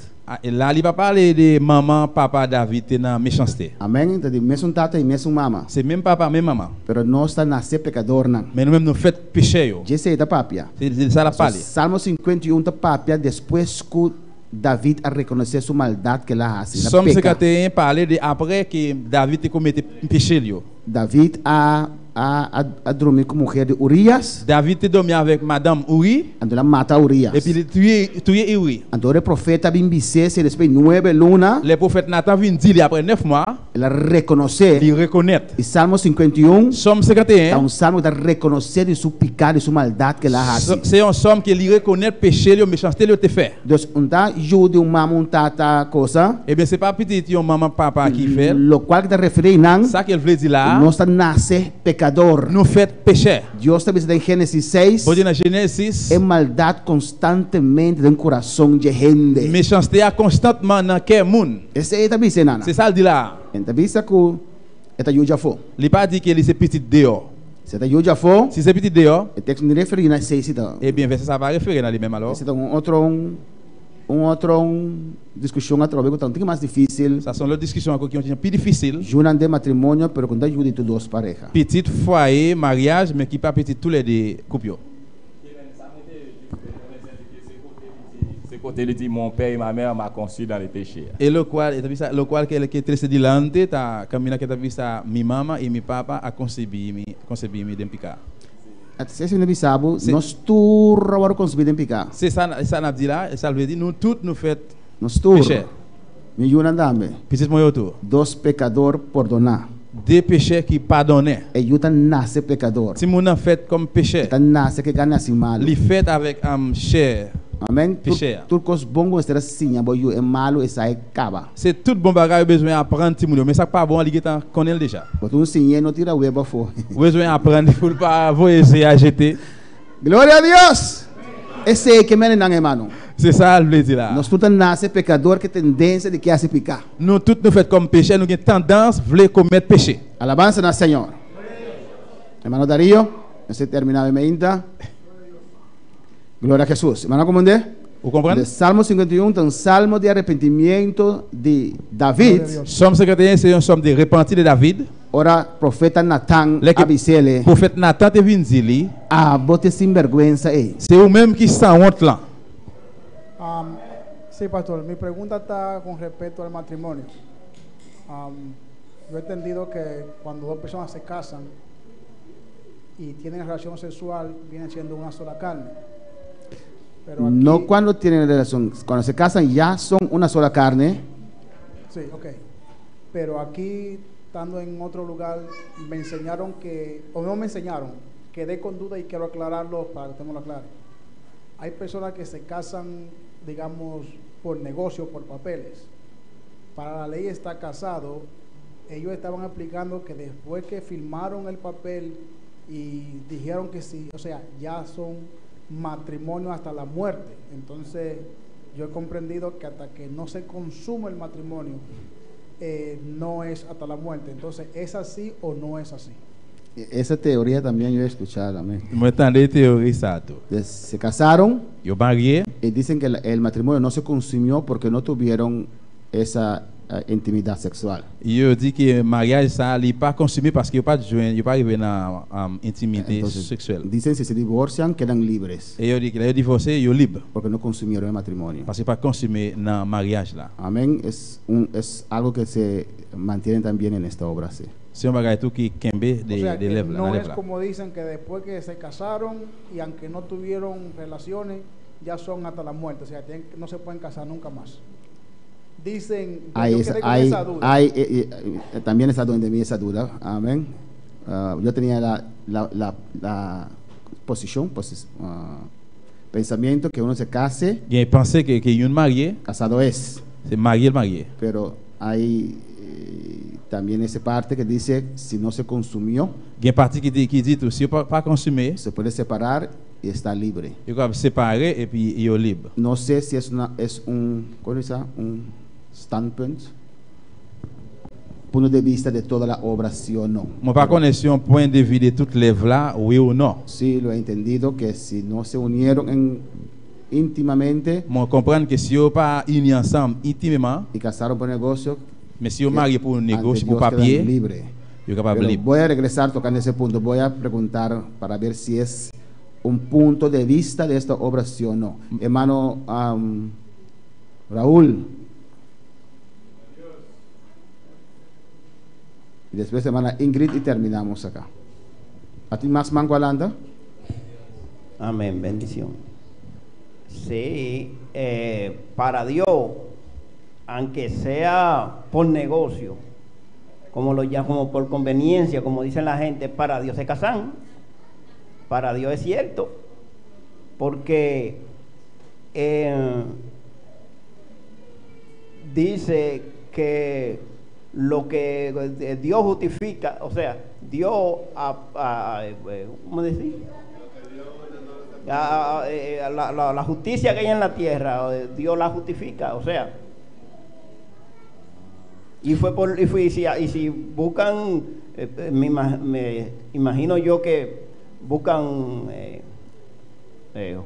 La li pa pale de manman, papa David te nan mechanste. Amen, ta di mesun tata i mesun mama. Se menm papa, menm mama. Pero nos ta nase pekadornan. Men nou menm nou fèt pechè yo. Djese e ta papia. Se de sa l ap pale. Salmo 51 ta papia despues ku David a rekonosé su maldat ku el a hasi, el a Sòm peka. 51 pale de apre ke David te komete peche l yo. David a a a drumi ku muher di Urias. David te dòmi avèk madanm Uri. Anto el a mata Urias. Epi li touye touye Uri. Anto ora e profeta a bin bis'é si despues di nuebe luna. Lè pwofèt Natan vin di li apre nèf mwa. El a rekonosé. Li rekonèt. I Salmo 51. Sòm 51. Ta un salmo ku ta rekonosé di su piká, di su maldat ku el a hasi. Se yon sòm ke li rekonèt peche li yo, mechanste li yo te fè. Dus un ta yu di un mama un tata cosa. Ebyen se pa pitit yon manman papa ki fè l. Lokual ki ta referí nan. Sa ke l vle di la a. Nos ta nase pekador. Nou fèt pechè. Dios ta bisa den Génesis 6. Bondye nan Génesis 6. E maldat konstantemente den kurason dje hende. Mechanste a konstantman nan kè moun. Esei e ta bisa e nana. Se sa l di la a. E ta bisa ku e ta yu djafó. Li pa di ke li se pitit deyò. Si e ta yu djafó. Si se pitit deyò. E teksto no referí na esei si ta. Ebyen vèsè sa pa referí na li menm alò. Esei ta un otro un otro diskushon atrobe ku ta un tiki mas difísil. Sa son lòt diskushon ako ki un tiki pi difísil. Yunan den matrimonio pero ku no ta yu di tur dos pareha. Pitit fwaye, maryaj, men ki pa pitit tou lè de koup yo. Se kote li di mon père et ma mère m'a conçu dans le péché a. E lokual e ta bisa lokual ke ke trese dilante ta kaminda ke ta bisa mi mama i mi papa a konsebí mi konsebí mi den piká. Se si mi bisa bo, nos tur a wòrdu konsebí den piká. Se sa sa nap di la, sa vle di nou tout nou fèt Nos tur. pechè. Mi yunan tambe. Pitit mwen yo tou. Dos pekador pordoná. De pechè ki padonnen. E yu ta nase pekador. Timoun nan fèt kòm pechè. E ta nase ke gana si malu. Li fèt avèk chè Amèn. pechè a. Tur kos bon ku mester a siña bo yu e malu esai kaba. Se tout bon bagay ou bezwen aprann timoun yo men sak pa bon an li gentan konnen l deja. Bo ta un siñ'é no tira web afó. Ou bezwen aprann li pou l pa voye ze a jete. Gloria a Dios! Esei ke mene nan, hermano. Se sa l vle di la a. Nos tur ta nase pekador ke tendensia di ke hasi piká. Nou tout nou fèt kòm pechè, nou gen tandans vle komèt peche. Alabansa na Señor. Hermano Darío, mester terminá mi meinta. Gloria a Jesús. Hermano komprendé? Ou konprann? De Salmo 51 ta un salmo di arrepentimiento di David. Sòm 51 se yon sòm de repanti de David. Ora profeta Natan Lè a ke bis'é. pwofèt Natan te vin di li. Abo t'e sinbèrgwensa ei. Se ou menm ki sanwont lan. Um, sí, pastor, mi pregunta está con respecto al matrimonio. Um, yo he entendido que cuando dos personas se casan y tienen relación sexual, vienen siendo una sola carne. Pero aquí, No cuando tienen relación, cuando se casan ya son una sola carne. Sí, ok. Pero aquí, estando en otro lugar, me enseñaron que, o no me enseñaron, quedé con duda y quiero aclararlo para que usted me lo aclare. Hay personas que se casan, digamos, por negocio, por papeles. Para la ley está casado, ellos estaban explicando que después que firmaron el papel y dijeron que sí, o sea, ya son matrimonio hasta la muerte. Entonces, yo he comprendido que hasta que no se consume el matrimonio, eh, no es hasta la muerte. Entonces, ¿es así o no es así? Esa teoría también yo he escuchado, amén. Mwen tande teori sa tou. Se casaron. Yo marye. Y dicen que el matrimonio no se consumió porque no tuvieron esa intimidad sexual. Yo di ke maryaj sa li pa konsime paske yo pat jwenn, yo pa rive nan intimite seksyèl. Dicen si se divorcian quedan libres. E yo di ke lè yo divòse yo lib. Porque no consumieron el matrimonio. Paske yo pa konsime nan maryaj la. Amén, es un es algo que se mantiene también en esta obra, sí. Se yon bagay tou ki kenbe O sea, de que lèv la, no nan lèv es la. como dicen que después que se casaron y aunque no tuvieron relaciones, ya son hasta la muerte, o sea, tienen, no se pueden casar nunca más. Dicen, Hay yo esa, quedé con hay, esa duda. hay, también está donde mí esa duda, amén. Yo tenía la, la, la, la posición, pues, pensamiento que uno se case. Gen panse ke ke youn marye. Casado es. Se marye l marye. Pero hay también esa parte que dice si no se consumió. Gen pati ki di ki di tou si yo pa pa konsime. Se puede separar. y está libre. Yo kapab separe epi yo lib. No sé si es una es un ¿cómo se dice? Un standpunt. Punto de vista de toda la obra, sí o no. Mwen pa konnen si yon pwen de vi de tout lèv la, wi ou non. Sí, lo he entendido que si no se unieron en íntimamente. Mwen konprann ke si yo pa ini ansanm intimeman. Y casaron por negocio. Men si yo marye pou negosyo, pou papye, yo kapab Pero lib. voy a regresar tocando ese punto. Voy a preguntar para ver si es un punto de vista de esta obra, sí o no. Hermano Raúl. Y después hermana Ingrid y terminamos acá. ¿A ti más mango alanda? Amén, bendición. Sí, para Dios, aunque sea por negocio, como lo llaman, como por conveniencia, como dicen la gente, para Dios se casan. Para Dios es cierto, porque dice que lo que Dios justifica, o sea, Dios, a, a, a ¿cómo decir? A, a la, la, la justicia que hay en la tierra, Dios la justifica, o sea. Y fue por, y fue, y si, y si buscan, me me imagino yo que buscan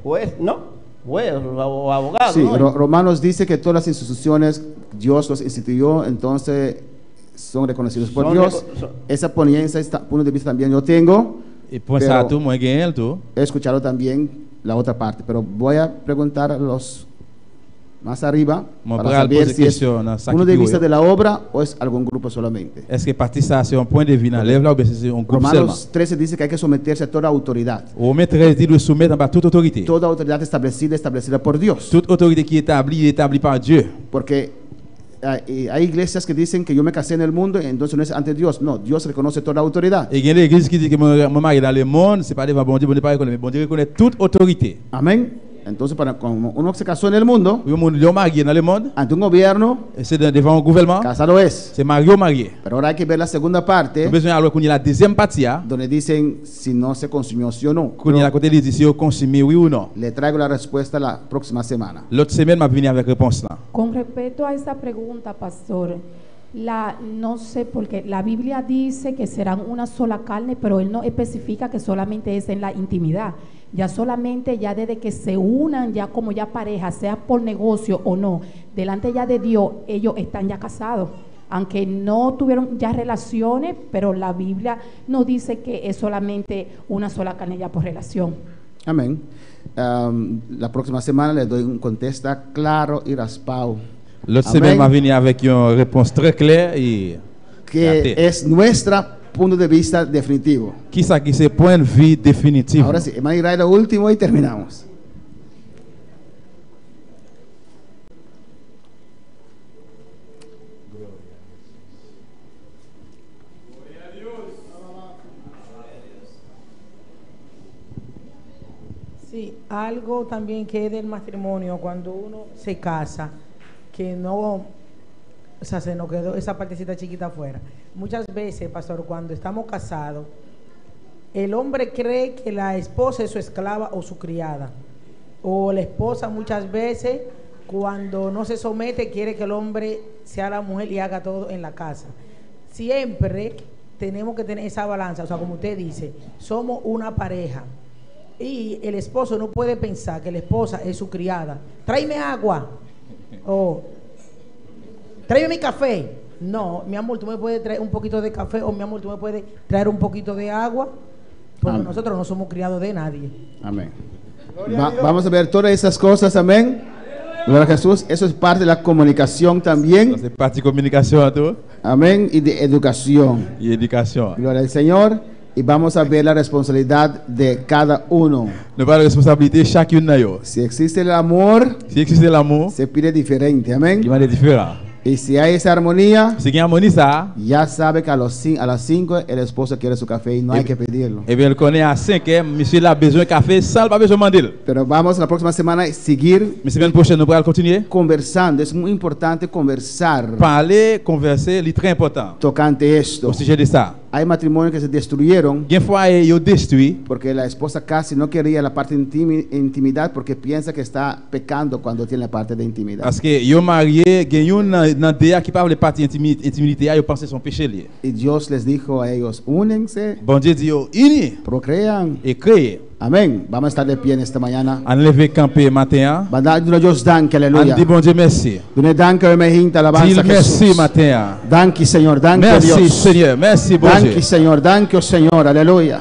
juez, ¿no? Juez o abogado, Sí, ¿no? Romanos dice que todas las instituciones Dios los instituyó, entonces son reconocidos por Son Dios. son Esa ponencia, este punto de vista también yo tengo. Y pues pero a tú, muy bien, tú. He escuchado también la otra parte, pero voy a preguntar a los más arriba Mo para pral saber pose si es question nan sa punto ki de pi vista yo. de la obra o es algún grupo solamente. Est-ce que parti ça c'est un point de vue dans l'œuvre là ou bien c'est un groupe Romanos seulement? 13 dice que hay que someterse a toda autoridad. Romains 13 dit de soumettre en bas toute autorité. Toda autoridad establecida, establecida por Dios. Toute autorité qui est établie, établie par Dieu. Porque hay iglesias que dicen que yo me casé en el mundo, entonces no es ante Dios. No, Dios reconoce toda autoridad. Et il y a l'église qui dit que moi marié dans le monde, c'est pas devant bon Dieu, bon Dieu pas reconnaître, mais bon Dieu reconnaît toute autorité. Amén. Entonces, para como uno se casó en el mundo, Yo mon, yo marié dans le monde, ante un gobierno, et c'est devant un gouvernement, casado es. C'est marié ou marié. Pero ahora hay que ver la segunda parte, Nous besoin alors qu'on y a la deuxième partie, hein. donde dicen si no se consumió, sí o no. Qu'on y a la côté, ils disent si on consommé, oui ou non. Le traigo la respuesta la próxima semana. L'autre semaine, m'a venu avec réponse là. Con respecto a esa pregunta, pastor, no sé, porque la Biblia dice que serán una sola carne, pero él no especifica que solamente es en la intimidad. Ya solamente, ya desde que se unan, ya como ya pareja, sea por negocio o no, delante ya de Dios, ellos están ya casados. Aunque no tuvieron ya relaciones, pero la Biblia no dice que es solamente una sola carne ya por relación. Amén. La próxima semana les doy un contesta claro y raspado. L'autre Amén. semaine, m'a venu avec une réponse très claire et que es nuestro punto de vista definitivo. Qui ça qui c'est point de vue définitif. Ahora sí, hermano Israel, lo último y terminamos. Sí, algo también que es del matrimonio, cuando uno se casa, que no, o sea, se nos quedó esa partecita chiquita afuera. Muchas veces, pastor, cuando estamos casados, el hombre cree que la esposa es su esclava o su criada. O la esposa muchas veces, cuando no se somete, quiere que el hombre sea la mujer y haga todo en la casa. Siempre tenemos que tener esa balanza. Como usted dice, somos una pareja. Y el esposo no puede pensar que la esposa es su criada. Tráeme agua. O tráeme mi café. No, mi amor, tú me puedes traer un poquito de café. O mi amor, tú me puedes traer un poquito de agua. Porque Amén. nosotros no somos criados de nadie. Amén. Vamos a ver todas esas cosas, amén. Gloria a Jesús. Eso es parte de la comunicación también. Es parte de comunicación, tú. Amén. Y de educación. Y educación. Gloria al Señor. Y vamos a ver la responsabilidad de cada uno. Nous parlons de responsabilité de chacun de nous. Si existe el amor, si existe el amor, se pide diferente, amén. Il va être différent. Y si hay esa armonía, si hay armonía, ça, ya sabe que a las 5 el esposo quiere su café y no hay que pedirlo. Eh bien, el connaît à 5, eh, monsieur a besoin de café, sans pas besoin de demander. Pero vamos la próxima semana a seguir Mais semaine prochaine, nous pourrons continuer conversando. Es muy importante conversar. Parler, converser, c'est très important. Tocante esto. Au sujet de ça. Hay matrimonios que se destruyeron. Gen fwaye yo destwi. Porque la esposa casi no quería la parte de intimidad porque piensa que está pecando cuando tiene la parte de intimidad. Paske yo marye, gen youn nan nan de a ki pa vle pati entimite a, yo panse son peche li ye. Y Dios les dijo a ellos, únense. Bondye di yo, ini. Procrean. E kreye. Amén. Vamos a estar de pie en esta mañana. Ann leve kanpe maten an. Ban duna Dios danki, aleluya. Ann di Bondye mèsi. Duna danki awe mejinta, alabansa Di-l Jesús. mèsi maten an. Danki Señor, danki oh Mèsi Dios. Senyè, mèsi Bondye. Danki Señor, danki oh Señor, aleluya.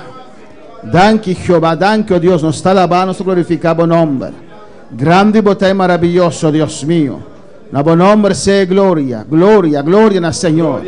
Danki Jehová, danki oh Dios, nos ta alabá, nos ta glorifiká bo nomber. Grandi bo ta i maraviyoso, Dios mio. Na bo nomber sea gloria, gloria, gloria na Señor.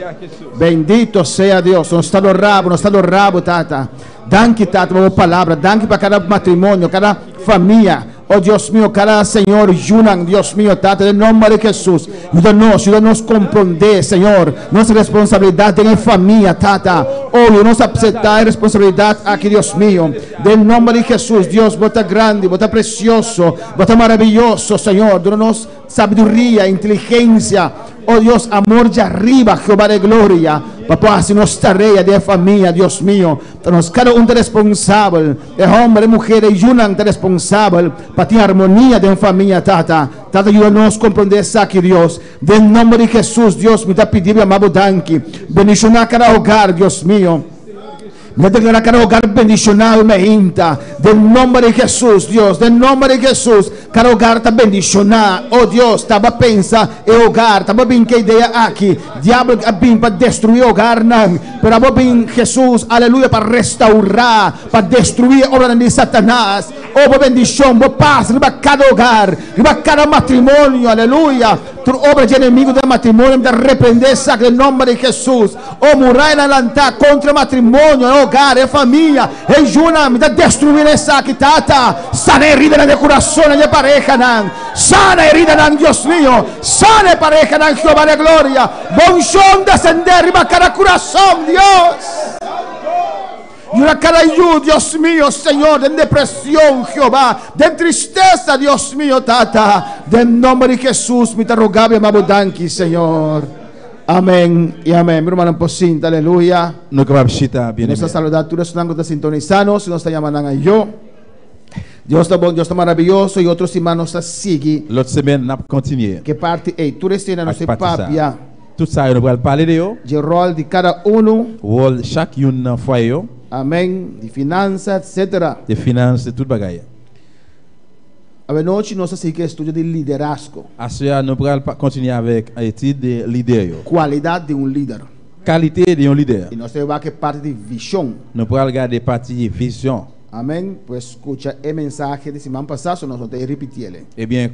Bendito sea Dios. Nos ta adorá bo, nos ta adorá bo, Tata. Danki, Tata, pa bo palabra. Danki pa kada matrimonio, kada famia. Oh Dios mio, kada Señor yunan, Dios mio, Tata, den nomber di Jesus. Yuda nos, yuda nos komprondé, Señor, nos responsabilidat den e famia, Tata. Oh, yuda nos apseptá e responsabilidat aki, Dios mio. Den nomber di Jesus, Dios, bo ta grandi, bo ta presioso, bo ta maraviyoso, Señor. Duna nos Sabiduria, inteligencia, oh Dios, amor djariba, Jehová de gloria, pa por haci nos tarea den e famia, Dios mio. Ta nos cada un ta responsabel, e homber, e muher, e yunan ta responsabel pa tin armonia den famia, Tata. Tata, yuda nos comprende esaki, Dios. Den nomber di Jesus, Dios, mi ta pidi bo y ama bo danki. Bendiciona cada hogar, Dios mio. Mi ta declara cada hogar bendicionado y mehinta. Den nomber di Jesús, Dios, den nomber di Jesús, cada hogar ta bendiciona. Oh Dios, taba pensa e hogar, taba bin ke idea aki. Diablo a bin pa destrui hogarnan, pero abo bin Jesús, aleluya, pa restaura, pa destrui e obranan di Satanás. Oh, bo bendicion, bo paz riba cada hogar, riba cada matrimonio, aleluya. Tur obra dje enemigo den matrimonio mi ta reprende esaki den nomber di Jesús. O murayanan lantá kontra e matrimonio, e hogar, e famia, e yunan, mi ta destruí nan esaki, Tata. Sana e heridanan di e kurasonnan di e parehanan. Sana e heridanan, Dios mio. Sana e parehanan, Jehová di gloria. Bo unshon desendé riba kada kurason, Dios. Yuda kada yu, Dios mio, Señor, den depresion, Jehová, den tristesa, Dios mio, Tata. Den nomber di Jesús mi ta roga bo i ama bo danki, Señor. Amén y amén. Mi rumannan por sinta, aleluya. No kapab shita bien Nos ta saluda tur esnan ku ta sintonisa nos y nos ta yama nan ayo. Dios ta bon, Dios ta maraviyoso y otro siman nos ta sigui. Lot semen nap kontinye. Ke parti ey? Tur esena nos Ak e pati sa. papia. Tout sa yo nou pral pale de yo. Dje ròl di kada unu. Wòl chak youn nan fwaye yo. Amén. Di finansa, etcetera. De finans, de tout bagay. Awenochi nos ta sigui ku e estudio di liderazgo. Aswè a nou pral kontinye avèk etid de lidè yo. Kualidat di un lider. Kalite di yon lidè. I nos ta wak e parti di vishon. Nou pral gade pati vizyon. Amén. Pues skucha e mensahe di siman pasá, so nos no ta e ripitiele. Ebyen.